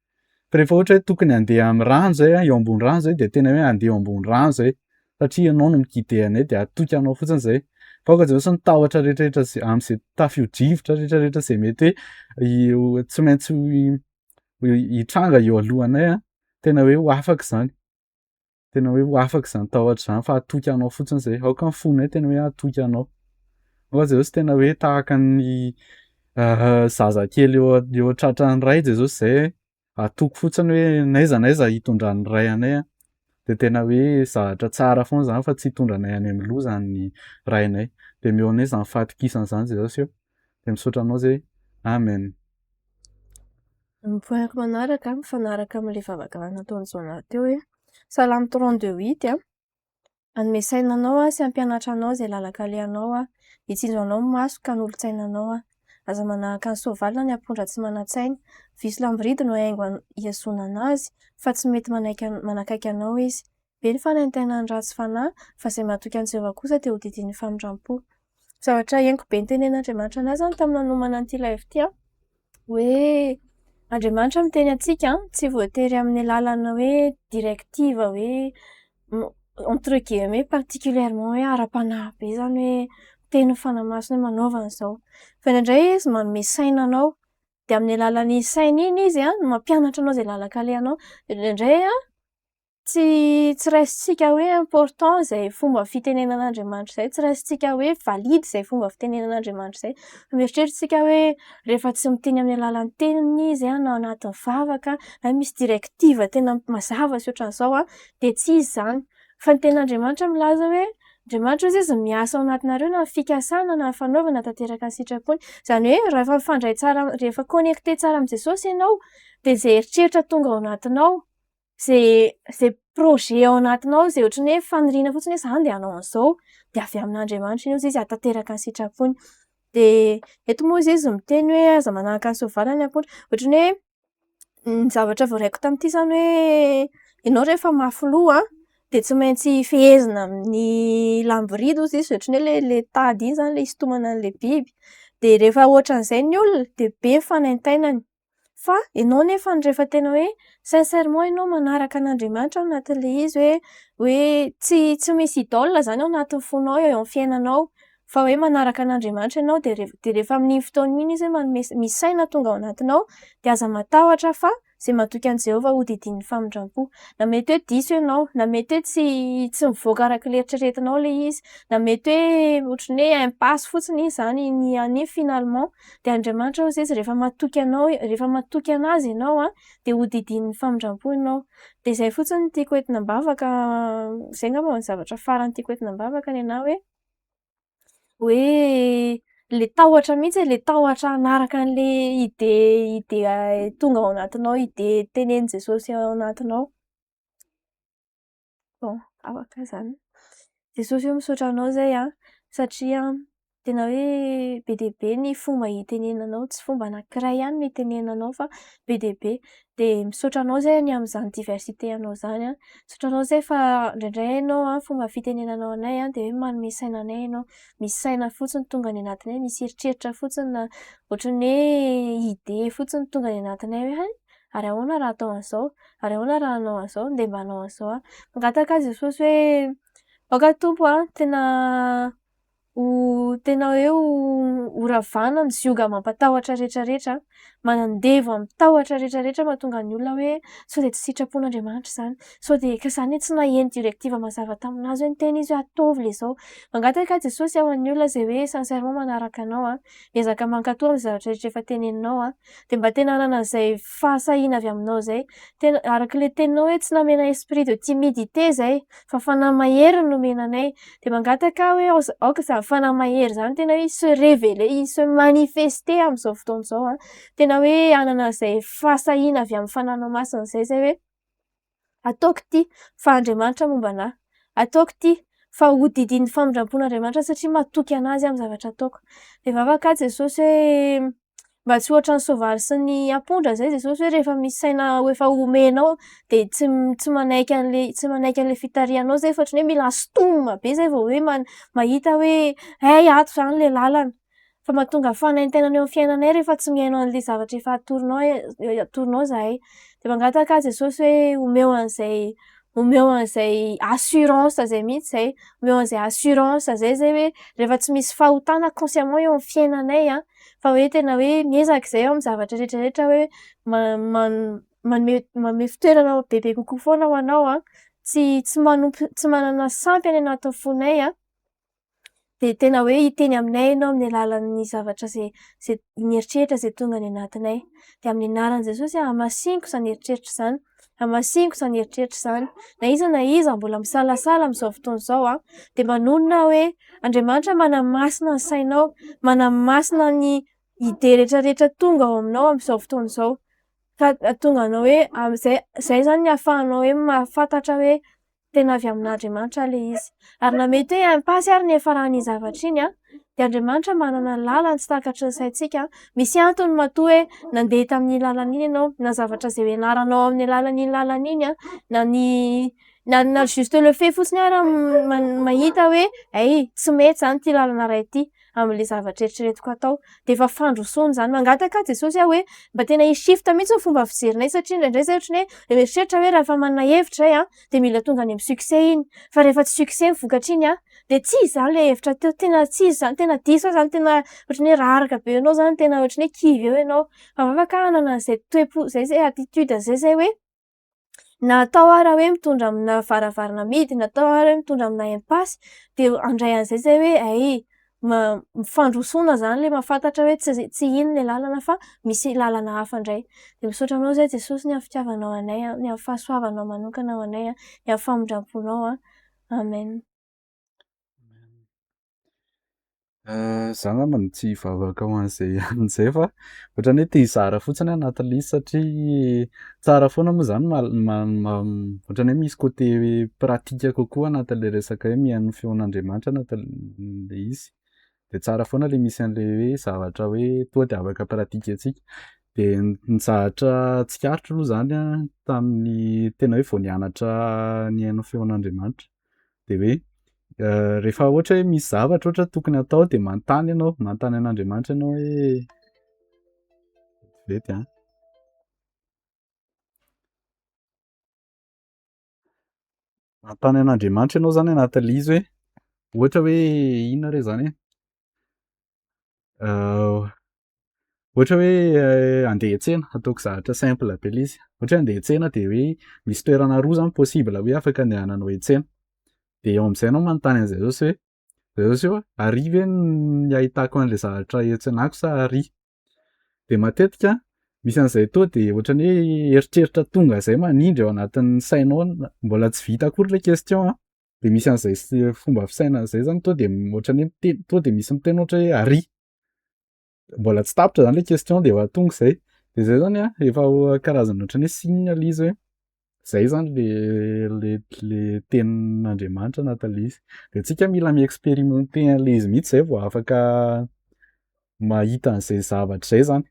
fa rehefa ohatra hoe tokony handeha amin'ny rano izay an, eo ambony rano izay dia tena hoe handeha eo ambony rano izay, satria ianao no mi-guider anay dia hatoky anao fotsiny izay. Fa aoka Jesosy ny tahotra rehetrarehetra izay amin'izay tafio-drivotra rehetrarehetra izay mety hoe tsy maintsy hitranga eo alohanay an, tena hoe ho afaka izany. Tena hoe ho afaka izany tahotra izany fa hatoky anao fotsiny izay. Aoka ny fonay tena hoe hatoky anao. Aoka Jesosy tena hoe tahaka ny zazakely eo eo an-tratran'ny ray Jesosy izay Atoko fotsiny hoe n'aiza n'aiza hitondran'ny ray anay an, dia tena hoe zavatra tsara foana izany fa tsy hitondra anay any amin'ny loza ny rainay. Dia omeo anay izany fahatokisana izany Jesosy ô. Dia misaotra anao izay. Amen. Ny point-ko manaraka mifanaraka amin'ilay vavaka nataon'i Jonah teo hoe Salamo 32 huit a. Hanome saina anao aho sy hampianatra anao izay lalan-kalehanao aho. Hitsinjo anao ny maso ka hanolo-tsaina anao aho. Aza manahaka ny soavaly na ny ampondra tsy manan-tsaina. Vy sy lamboridy no haingo hihazonana azy fa tsy mety manakaiky anao izy. Be ny fanaintainan'ny ratsy fanahy fa izay matoky an'i Jehovah kosa dia hodidin'ny famindram-po. Zavatra henoko be nitenen'Andriamanitra anahy izany tamin'ny nanomana an'ity live ity an, hoe Andriamanitra miteny antsika tsy voatery amin'ny alalana hoe directive hoe entre guillemets particulièrement hoe ara-panahy be izany hoe miteny ny fanahy masina hoe manaova an'izao. Fa indraindray izy manome saina anao dia amin'ny alalan'iny saina iny izy an no mampianatra anao izay lalan-kalehanao. Indraindray an tsy raisintsika hoe important izay fomba fitenenan'Andriamanitra izay, tsy raisintsika hoe valide izay fomba fitenenan'Andriamanitra izay. Mieritreritra isika hoe rehefa tsy miteny amin'ny alalan'ny teniny izy an na anatin'ny vavaka na misy directive tena mazava sy ohatran'izao an dia tsy izy izany. Fa ny tenin'Andriamanitra milaza hoe Andriamanitra hozy izy miasa ao anatinareo na ny fikasana na ny fanaovana tanteraka ny sitrapony. Izany hoe rehefa mifandray tsara rehefa connecté tsara amin'i Jesosy ianao dia izay eritreritra tonga ao anatinao, izay izay projet ao anatinao izay ohatran'ny hoe faniriana fotsiny hoe za andeha hanao an'izao dia avy amin'Andriamanitra iny hozy izy hahatanteraka ny sitrapony. Dia eto moa izy izy miteny hoe aza manahaka ny soavaly na ny ampondra. Ohatran'ny hoe ny zavatra voaraiko tamin'ity izany hoe ianao rehefa mafy loha dia tsy maintsy fehezina amin'ny lamboridy hozy izy ohatran'ny hoe ilay tady iny izany ilay hisintomana an'ilay biby. Dia rehefa ohatran'izay ny olona dia be ny fanaintainany. Fa ianao nefa rehefa tena hoe sincèrement ianao manaraka an'Andriamanitra ao anatin'ilay izy hoe hoe tsy misy idole izany ao anatin'ny fonao eo amin'ny fiainanao fa hoe manaraka an'Andriamanitra ianao dia rehefa amin'iny fotoana iny izy hoe manome misy saina tonga ao anatinao dia aza matahotra fa izay matoky an'i Jehovah hodidin'ny famindram-po. Na mety hoe diso ianao, na mety hoe tsy mivoaka araka ilay eritreretinao ilay izy, na mety hoe ohatran'ny hoe impasse fotsiny iny izany iny ihany iny finalement dia Andriamanitra hozy izy rehefa matoky anao rehefa matoky anazy ianao an dia hodidin'ny famindram-po ianao. Dia izay fotsiny no tiako entina am-bavaka, izay angamba ny zavatra farany tiako entina am-bavaka ny anahy hoe hoe ilay tahotra mihitsy e, ilay tahotra hanaraka an'ilay idée idée tonga ao anatinao, idée tenenin'i Jesosy ao anatinao. Bon, afaka izany. Jesosy ô misaotra anao izay an satria tena hoe be dia be ny fomba hitenenanao, tsy fomba anankiray ihany no hitenenanao fa be dia be. Dia misaotra anao izay ny amin'izany diversité anao izany an. Misaotra anao izay fa indraindray ianao an fomba fitenenanao anay an dia hoe manome saina anay ianao. Misy saina fotsiny tonga any anatinay, misy eritreritra fotsiny na ohatran'ny hoe idée fotsiny tonga any anatinay hoe hay ary ahoana raha atao an'izao, ary ahoana raha hanao an'izao, ndeha mba hanao an'izao aho. Mangataka aho Jesosy hoe aoka Tompo an tena ho tena hoe ho ravana ny zioga mampatahotra rehetrarehetra, manandevo amin'ny tahotra rehetrarehetra mahatonga ny olona hoe sao dia tsy sitrapon'Andriamanitra izany, sao dia ka izany hoe tsy naheno directive mazava taminazy hoe niteny izy hoe ataovy ilay izao. Mangataka aho Jesosy ho an'ny olona izay hoe sincèrement manaraka anao an, miezaka mankatò amin'ny zavatra rehetra efa teneninao an, dia mba tena hanana an'izay fahasahiana avy aminao izay. Tena araka ilay teninao hoe tsy namena esprit de timidité izay fa fanahy mahery no nomena anay. Dia mangataka aho hoe aoka izany fanahy mahery izany tena hoe se révéler, se manifester amin'izao fotoana izao an. Tena hoe hanana an'izay fahasahiana avy amin'ny fanahinao masina izay izay hoe ataoko ity fa Andriamanitra momba anahy, ataoko ity fa hodidin'ny famindram-pon'Andriamanitra satria matoky anazy aho amin'ny zavatra ataoko. Dia mivavaka aho Jesosy hoe mba tsy ohatran'ny soavaly sy ny ampondra izay Jesosy hoe rehefa misy saina efa omenao dia tsy manaiky an'ilay tsy manaiky an'ilay fitarihanao izay fa ohatran'ny hoe mila sintomina be izay vao hoe mahita hoe hay ato izany ilay lalana. Fa mahatonga fanaintainana eo amin'ny fiainanay rehefa tsy mihaino an'ilay zavatra efa atoronao atoronao izahay. Dia mangataka aho Jesosy hoe omeo an'izay omeo an'izay assurance izay mihitsy izay, omeo an'izay assurance izay izay hoe rehefa tsy misy fahotana consciemment eo amin'ny fiainanay an, fa hoe tena hoe miezaka izay amin'ny zavatra rehetrarehetra hoe manome manome fitoerana bebe kokoa foana ho anao an, tsy manompo tsy manana sampy any anatin'ny fonay an, dia tena hoe hiteny aminay ianao amin'ny alalan'ny zavatra izay izay ny eritreritra izay tonga any anatinay. Dia amin'ny anaran'i Jesosy aho hamasiniko izany eritreritra izany, hamasiniko izany eritreritra izany. Na iza na iza mbola misalasala amin'izao fotoana izao an, dia manonona aho hoe Andriamanitra manamasina ny sainao, manamasina ny. idée rehetrarehetra tonga ao aminao amin'izao fotoana izao. Ka hahatonga anao hoe amin'izay, izay izany ny ahafahanao hoe mahafantatra hoe tena avy amin'Andriamanitra ilay izy. Ary na mety hoe impasse ary ny hiafaran'iny zavatra iny an, dia Andriamanitra manana lalana tsy takatry ny saintsika. Misy antony matoa hoe nandeha tamin'iny lalana iny ianao, na zavatra izay ianaranao amin'ny alalan'iny lalana iny an, na ny na na juste le fait fotsiny ary mahita hoe hay tsy mety izany ity lalana iray ity amin'ilay zavatra eritreretiko atao. Dia efa fandrosoana izany. Mangataka aho Jesosy aho hoe mba tena hi-shift mihitsy ny fomba fijerinay satria indraindray izay ohatran'ny hoe mieritreritra hoe rehefa manana hevitra izahay an, dia mila tonga any amin'ny succès iny. Fa rehefa tsy succès ny vokatra iny an, dia tsy izy izany ilay hevitra teo, tena tsy izy izany, tena diso aho izany, tena ohatran'ny hoe raraka be enao izany, tena ohatran'ny hoe kivy eo ianao. Fa afaka hanana an'izay toe-po izay, izay attitude izay izay hoe na atao ara hoe mitondra amina varavarana mihidy, na atao ara hoe mitondra amina impasse, dia handray an'izay izay hoe hay fandrosoana izany ilay mahafantatra hoe tsy tsy iny ilay lalana fa misy lalana hafa indray. Dia misaotra anao izay Jesosy ny amin'ny fitiavanao anay, ny amin'ny fahasoavanao manokana ho anay, ny amin'ny famindram-ponao. Amen. Za angamba no tsy hivavaka ho an'izay amin'izay fa ohatran'ny hoe te hizara fotsiny aho anatin'ilay izy satria tsara foana moa zany ohatran'ny hoe misy côté pratique kokoa anatin'ilay resaka hoe mihaino ny feon'Andriamanitra anatin'ilay izy. De tsara foana le misy an'ilay hoe zavatra hoe tonga de afaka pratiquentsika. De ny zavatra tsikaritro aloha zany an tamin'ny tena hoe vao nianatra nihaino ny feon'Andriamanitra de hoe rehefa ohatra hoe misy zavatra ohatra tokony atao de manontany ianao, manontany an'Andriamanitra ianao hoe vetivety an. Manontany an'Andriamanitra ianao zany anatin'ilay izy hoe ohatra hoe inona re zany e? Ohatra hoe andeha hiantsena, ataoko zavatra simple be ilay izy, ohatra hoe andeha hiantsena de hoe misy toerana roa zany possible hoe afaka andehananao hiantsena, de eo am'zay ianao manontany an'i Jesosy hoe Jesosy ô ary ve ny ahitako an'le zavatra hiantsenako sa ary? De matetika misy an'izay toa de ohatran'ny hoe eritreritra tonga zay manindry ao anatin'ny sainao mbola tsy vita akory le question an. de misy an'izay fomba fisainana zay zany tonga de ohatran'ny hoe miteny tonga de misy miteny ohatra hoe ary, mbola tsy tapitra zany le question de efa tonga zay, de zay zany an efa karazana ohatran'ny hoe signe le izy hoe zay zany le le le tenin'Andriamanitra anatin'le izy, de tsika mila mi-experimenter an'le izy mihitsy zay vao afaka mahita an'izay zavatra zay zany,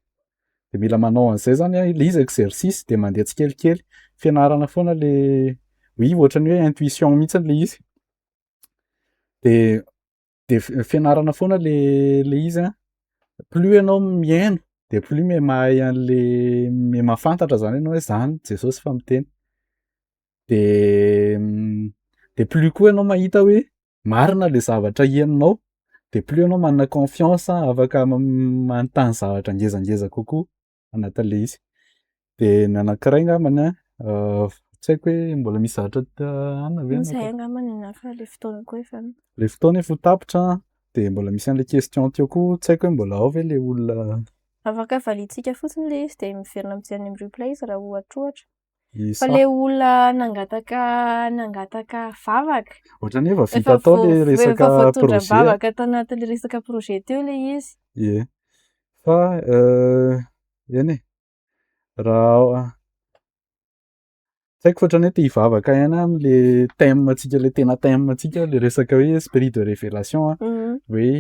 de mila manao an'izay zany an, le izy exercice de mandeha tsikelikely, fianarana foana le oui ohatran'ny hoe intuition mihitsy le izy, de de fianarana foana le le izy an, plus ianao mihaino de plus miha mahay an'le miha mahafantatra zany ianao hoe zany Jesosy fa miteny, de de plus koa ianao mahita hoe marina le zavatra henonao de plus ianao manana confiance afaka manontany zavatra ngezangeza kokoa anatin'le izy. De ny anankiray angambany an tsy haiko hoe mbola misy zavatra anona ve Zay angamba ny anahy fa le fotoana koa efa Le fotoana efa ho tapitra de mbola misy an'le question teo koa tsy haiko hoe mbola ao ve le olona Afaka valiantsika fotsiny le izy de miverina mijery any amin'ny replay izy raha ohatrohatra. Fa le olona nangataka nangataka vavaka. Ohatran'ny hoe efa vita tao le resaka efa voatondra projet. vavaka tanatin'le resaka projet teo le izy. Ie. Fa eny e, raha tsy haiko fa ohatran'ny hoe te hivavaka ihany aho am'le thème antsika le tena thème antsika le resaka hoe esprit de révélation a, hoe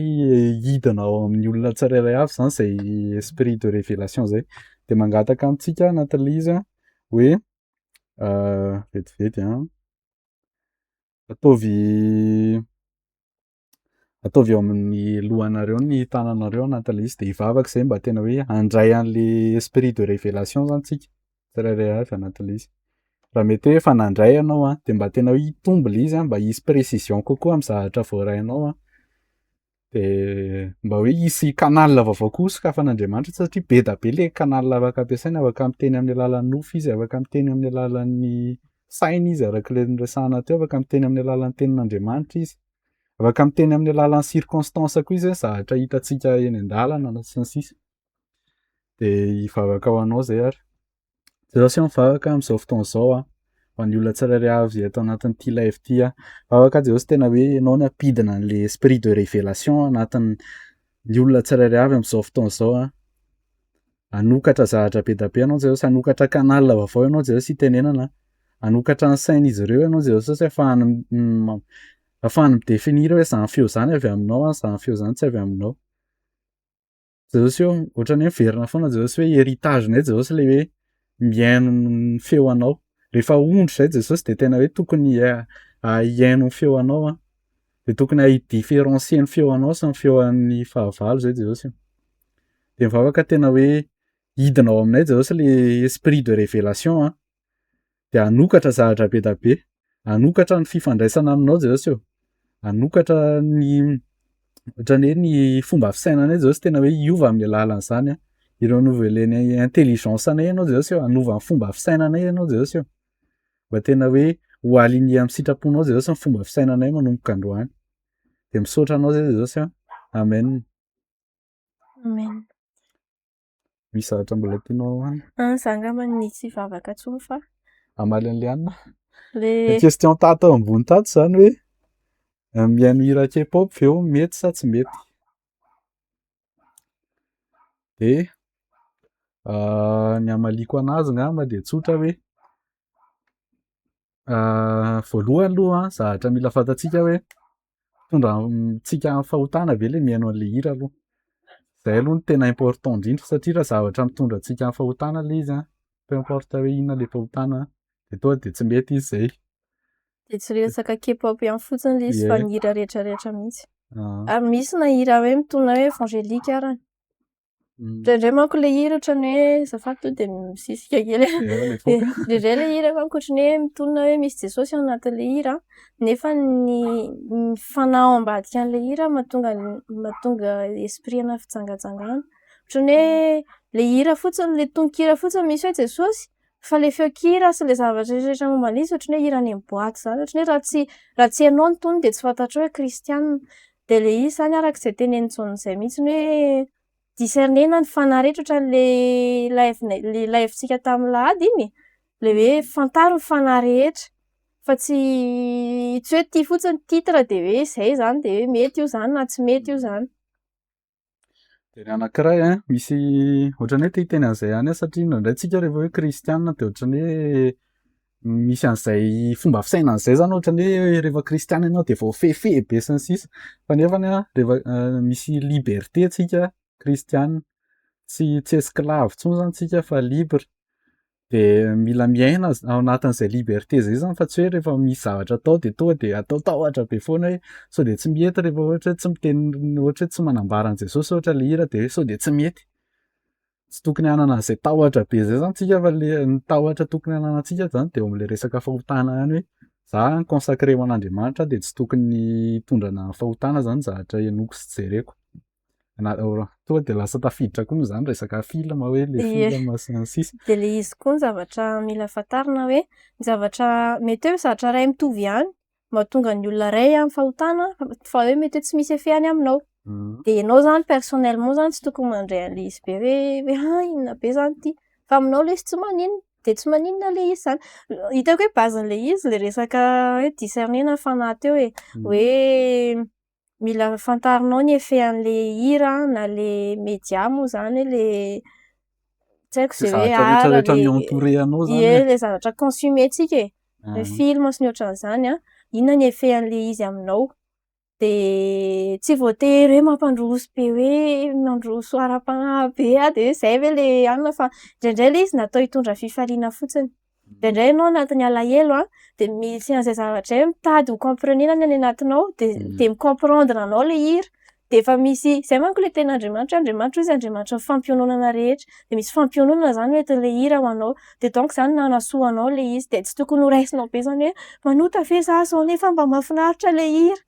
hidina ao amin'ny olona tsirairay avy zany zay esprit de révélation zay. De mangataka amintsika anatin'le izy a hoe vetivety an, ataovy ataovy eo amin'ny lohanareo ny tananareo anatin'le izy de hivavaka zay mba tena hoe handray an'le esprit de révélation zany tsika tsirairay avy anatin'le izy. Raha mety hoe efa nandray ianao a de mba tena hoe hitombo le izy a mba hisy précision kokoa am'zavatra voarainao a, de mba hoe hisy canal vaovao koa sokafan'Andriamanitra satria be da be le canal afaka ampiasaina, afaka miteny amin'ny alalan'ny nofy izy, afaka miteny amin'ny alalan'ny saina izy arak'ilay noresahana teo, afaka miteny amin'ny alalan'ny tenin'Andriamanitra izy, afaka miteny amin'ny alalan'ny circonstance koa izy hoe zavatra hitantsika eny an-dalana na sy ny sisa. De hivavaka ho anao zay ary. Jesosy mivavaka amin'izao fotoana izao a, ho an'ny olona tsirairay avy eto anatin'ity live ity a. Vavaka Jesosy tena hoe ianao no hampidina an'le esprit de révélation anatin'ny olona tsirairay avy amin'izao fotoana izao a. Hanokatra zavatra be dia be ianao Jesosy, hanokatra canal vaovao ianao Jesosy hitenenana, hanokatra ny sain'izy ireo ianao Jesosy ahafahany ahafahany mi-definir hoe zany feo zany avy aminao an, zany feo zany tsy avy aminao. Jesosy ô, ohatran'ny hoe miverina foana Jesosy hoe héritage-nay Jesosy le hoe mihaino ny feo anao. Rehefa ondry zay Jesosy de tena hoe tokony hihaino ny feo anao an, de tokony hi-différencier ny feo anao sy ny feo an'ny fahavalo zay Jesosy. De mivavaka tena hoe hidina ao aminay Jesosy le esprit de révélation an, de hanokatra zavatra be dia be, hanokatra ny fifandraisana aminao Jesosy ô, hanokatra ny ohatran'ny hoe ny fomba fisainanay Jesosy tena hoe hiova amin'ny alalan'izany an, hi-renouveler ny intelligence anay ianao Jesosy ô, hanova ny fomba fisainanay ianao Jesosy ô, mba tena hoe ho aligné amin'ny sitraponao Jesosy ny fomba fisainanay manomboka androany, de misaotra anao zay Jesosy an, amen. Amen. Misy zavatra mbola tianao an? Ah, za angamba ny tsy hivavaka intsony fa. Hamaly an'le anona? Le Le question tato ambony tato zany hoe mihaino hira K-pop ve eo mety sa tsy mety? De ny hamaliako anazy ngamba de tsotra hoe voalohany aloha zavatra mila fantatsika hoe mitondra antsika amin'ny fahotana ve le mihaino an'le hira aloha? Zay aloha no tena important indrindra satria raha zavatra mitondra antsika amin'ny fahotana le izy an, peu importe hoe inona le fahotana de tonga de tsy mety izy zay. De tsy resaka K-pop ihany fotsiny le izy fa Ie. ny hira rehetrarehetra mihitsy. Ah. Ary misy na hira hoe mitonona hoe évangélique arany. Indraindray manko le hira ohatran'ny hoe azafady tonga de misisika kely. Ie, le De foka. indraindray le hira manko ohatran'ny hoe mitonona hoe misy Jesosy ao anatin'le hira nefa ny ny fanahy ao ambadika an'le hira mahatonga mahatonga esprit ana fijangajangana. Ohatran'ny hoe le hira fotsiny, le tononkira fotsiny misy hoe Jesosy fa le feon-kira sy le zavatra rehetrarehetra momba an'izy ohatran'ny hoe hira any amin'ny boaty izany. Ohatran'ny hoe raha tsy hainao ny tonony de tsy fantatrao hoe kristianina. De le izy izany araka izay tenenin'i Jaona izay mihitsiny hoe discerner-na ny fanahy rehetra ohatran'le live-nay le live-ntsika tamin'ny lahady iny e. Le hoe fantaro ny fanahy rehetra fa tsy tsy hoe tia fotsiny titre de hoe izay izany de hoe mety io izany na tsy mety io izany. De ny anankiray an, misy ohatran'ny hoe te hiteny an'izay ihany aho satria indraindray tsika rehefa hoe kristianina de ohatran'ny hoe misy an'izay fomba fisainana izay zany ohatran'ny hoe rehefa kristianina ianao de voafehifehy be sy ny sisa fa nefany an rehefa misy liberté tsika kristianina, tsy tsy esclave intsony zany tsika fa libre de mila miaina ao anatin'izay liberté zay zany fa tsy hoe rehefa misy zavatra atao de tonga de atao tahotra be foana hoe sao de tsy mety rehefa ohatra hoe tsy miteny ohatra hoe tsy manambara an'i Jesosy ohatra le hira de hoe sao de tsy mety. Tsy tokony hanana an'izay tahotra be zay zany tsika fa le ny tahotra tokony hananantsika zany de eo am'le resaka fahotana ihany hoe za consacré ho an'Andriamanitra de tsy tokony hitondra ana fahotana zany zavatra henoiko sy jereko. Na tonga de lasa tafiditra koa moa zany resaka film hoe le Ie. film sy ny sisa. De le izy koa ny zavatra mila fantarina hoe ny zavatra mety hoe zavatra iray mitovy ihany mahatonga ny olona iray amin'ny fahotana fa hoe mety hoe tsy misy effet any aminao. De ianao zany personnellement zany tsy tokony mandray an'le izy be hoe hoe ah inona be zany ity fa aminao le izy tsy maninona de tsy maninona le izy zany. Hitako hoe base-n'le izy le resaka hoe discerner-na ny fanahy teo e. Hoe mila fantarinao ny effet an'le hira na le média moa zany hoe le tsy haiko Zay zay hoe zavatra art rehetrarehetra le mi-entourer anao zany ie e. le zavatra consumer-ntsika e. Le film sy ny ohatran'izany an, inona ny effet an'le izy aminao. De tsy voatery hoe mampandroso be hoe mandroso ara-panahy be ah de hoe zay ve le anona fa indraindray le izy natao hitondra fifaliana fotsiny. Indraindray ianao anatin'ny alahelo an, de misy an'izay zavatra hoe mitady ho comprendre-na ny any anatinao de de mi-comprendre anao le hira. De efa misy zay manko le tenin'Andriamanitra hoe Andriamanitra hozy Andriamanitra ny fampiononana rehetra. De misy fampiononana zany hoentin'le hira ho anao. De donc zany nanasoa anao le izy. De tsy tokony ho raisinao be zany hoe manota ve za zao nefa mba mahafinaritra le hira.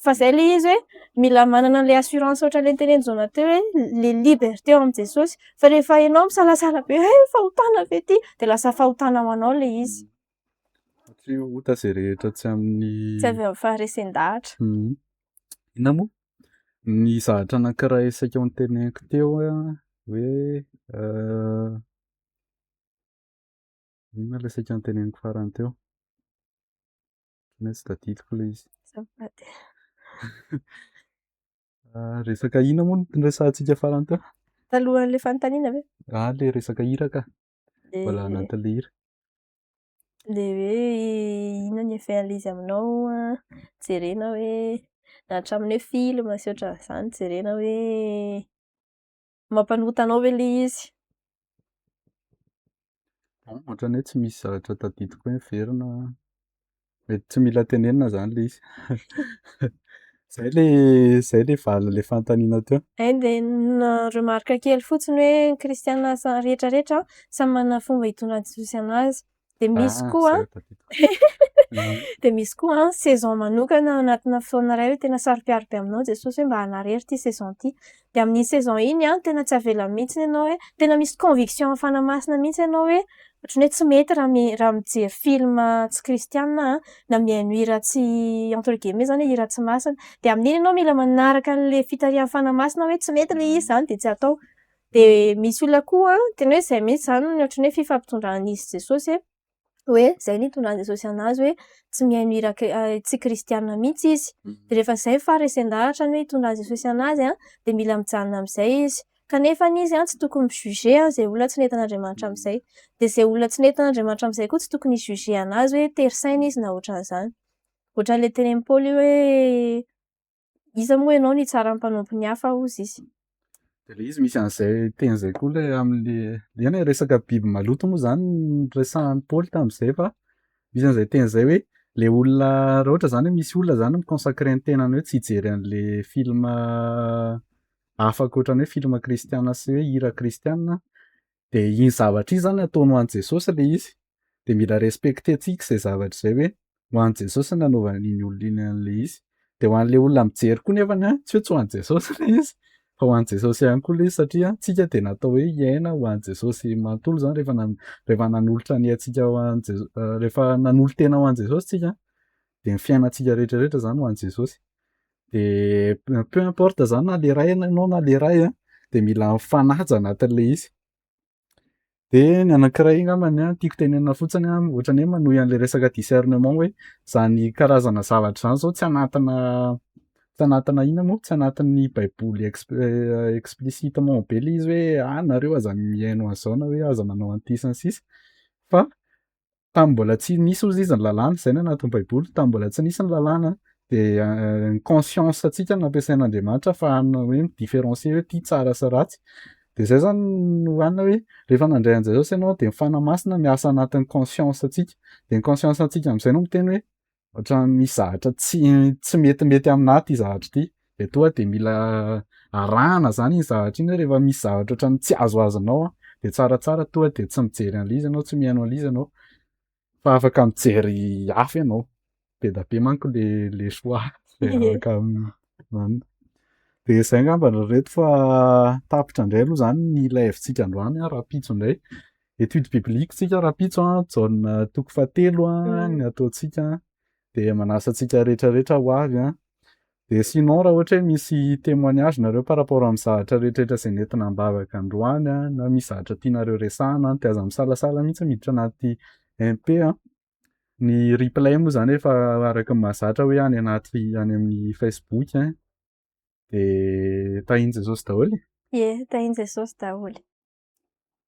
Fa zay le izy hoe mila manana an'le assurance ohatran'le notenenin'i Jaona teo hoe le liberté ao amin'i Jesosy. Fa rehefa ianao misalasala be hoe fahotana ve ty? De lasa fahotana ho anao le izy. Satria ota zay rehetra tsy amin'ny Tsy avy amin'ny faharesen-dahatra. Inona moa? Ny zavatra anankiray saika ho noteneniko teo an hoe inona ilay saika noteneniko farany teo? Ohatran'ny hoe tsy tadidiko ilay izy. Azafady. Resaka inona moa no noresahantsika farany teo? Talohan'le fanontaniana ve? Ah, le resaka hira ka. Mbola anatin'le hira. Le hoe inona ny effet an'le izy aminao an, jerena hoe na hatramin'ny hoe film sy ohatran'izany jerena hoe mampanota anao ve le izy? Bon, ohatran'ny hoe tsy misy zavatra tadidiko hoe miverina. Mety tsy mila tenenina zany le izy. Zay le valin'le fanontaniana teo. Hay de na remarque kely fotsiny hoe ny kristiana rehetrarehetra samy manana fomba hitondran'i Jesosy anazy. De misy Ah, koa zay tadidiko. de misy koa saison manokana anatina fotoana iray hoe tena saro-piaro be aminao Jesosy hoe mba hanarery ty saison ty. De amin'iny saison iny an, tena tsy avela mihitsy ianao hoe tena misy conviction amin'ny Fanahy Masina mihitsy ianao hoe ohatran'ny hoe tsy mety raha raha mijery film tsy kristiana na mihaino hira tsy entre guillemets zany hoe hira tsy masina. De amin'iny ianao mila manaraka an'le fitarihan'ny Fanahy Masina hoe tsy mety le izy zany de tsy atao. De misy olona koa tena hoe zay mihitsy zany no ohatran'ny hoe fifampitondran'izy Jesosy hoe zay no hitondran'i Jesosy anazy hoe tsy mihaino hira tsy kristiana mihitsy izy. De rehefa zay faharesen-dahatra ny hoe hitondran'i Jesosy anazy an, de mila mijanona amin'izay izy. Kanefa izy an tsy tokony mi-juger izay olona tsy nentin'Andriamanitra amin'izay. De izay olona tsy nentin'Andriamanitra amin'izay koa tsy tokony hi-juger anazy hoe tery saina izy na ohatran'izany. Ohatran'le tenenin'i Paoly io hoe iza moa ianao no hitsara ny mpanompon'ny hafa hozy izy. De le izy misy an'izay teny izay koa le amin'le eny e, resaka biby maloto moa zany no resahan'i Paoly tamin'izay fa misy an'izay teny izay hoe le olona raha ohatra zany hoe misy olona zany mi-consacrer ny tenany hoe tsy hijery an'le film hafa ankoatran'ny hoe film kristiana sy hoe hira kristiana de iny zavatra iny zany ataony ho an'i Jesosy le izy de mila respecter-tsika izay zavatra izay hoe ho an'i Jesosy no nanaovan'iny olona iny an'le izy. De ho an'le olona mijery koa nefany an tsy hoe tsy ho an'i Jesosy le izy fa ho an'i Jesosy ihany koa le izy satria tsika de natao hoe hiaina ho an'i Jesosy manontolo zany rehefa rehefa nanolotra ny aintsika ho an'i rehefa nanolo-tena ho an'i Jesosy tsika de ny fiainantsika rehetrarehetra zany ho an'i Jesosy. De peu importe zany na le ray ianao na le ray an de mila mifanaja anatin'le izy. De ny anankiray angambany an tiako tenenina fotsiny an ohatran'ny hoe manohy an'le resaka discernement hoe zany karazana zavatra zany zao tsy anatina inona moa tsy anatin'ny baiboly explicitement be le izy hoe ah nareo aza mihaino an'izao na hoe aza manao an'ity sy ny sisa fa tamin'ny mbola tsy nisy hozy izy ny lalàna zay ny anatin'ny baiboly tamin'ny mbola tsy nisy ny lalàna de ny conscience antsika no nampiasain'Andriamanitra ahafahana hoe mi-différencier hoe ty tsara sy ratsy de zay zany no hoanina hoe rehefa nandray an'i Jesosy ianao de ny Fanahy Masina miasa anatin'ny conscience antsika de ny conscience antsika am'izay no miteny hoe ohatran'ny misy zavatra tsy metimety aminahy ty zavatra ty de tonga de mila arahana zany iny zavatra iny hoe rehefa misy zavatra ohatran'ny tsy azoazonao an de tsaratsara tonga de tsy mijery an'le izy ianao tsy mihaino an'le izy ianao fa afaka mijery hafa ianao be da be manko le choix zay afaka manina. De zay angamba ry reto fa tapitra indray aloha zany ny live-tsika androany an rahampitso indray étude biblique tsika rahampitso an Jaona toko fahatelo an ny ataontsika de manasa antsika rehetrarehetra ho avy an de sinon raha ohatra hoe misy témoignage nareo par rapport amin'ny zavatra rehetrarehetra zay nentina am-bavaka androany an na misy zavatra tianareo resahana de aza misalasala mihitsy miditra anaty MP an ny replay moa zany efa araka ny mahazatra hoe any anaty any amin'ny Facebook an de tahian'i Jesosy daholo e. Ie, tahian'i Jesosy daholo.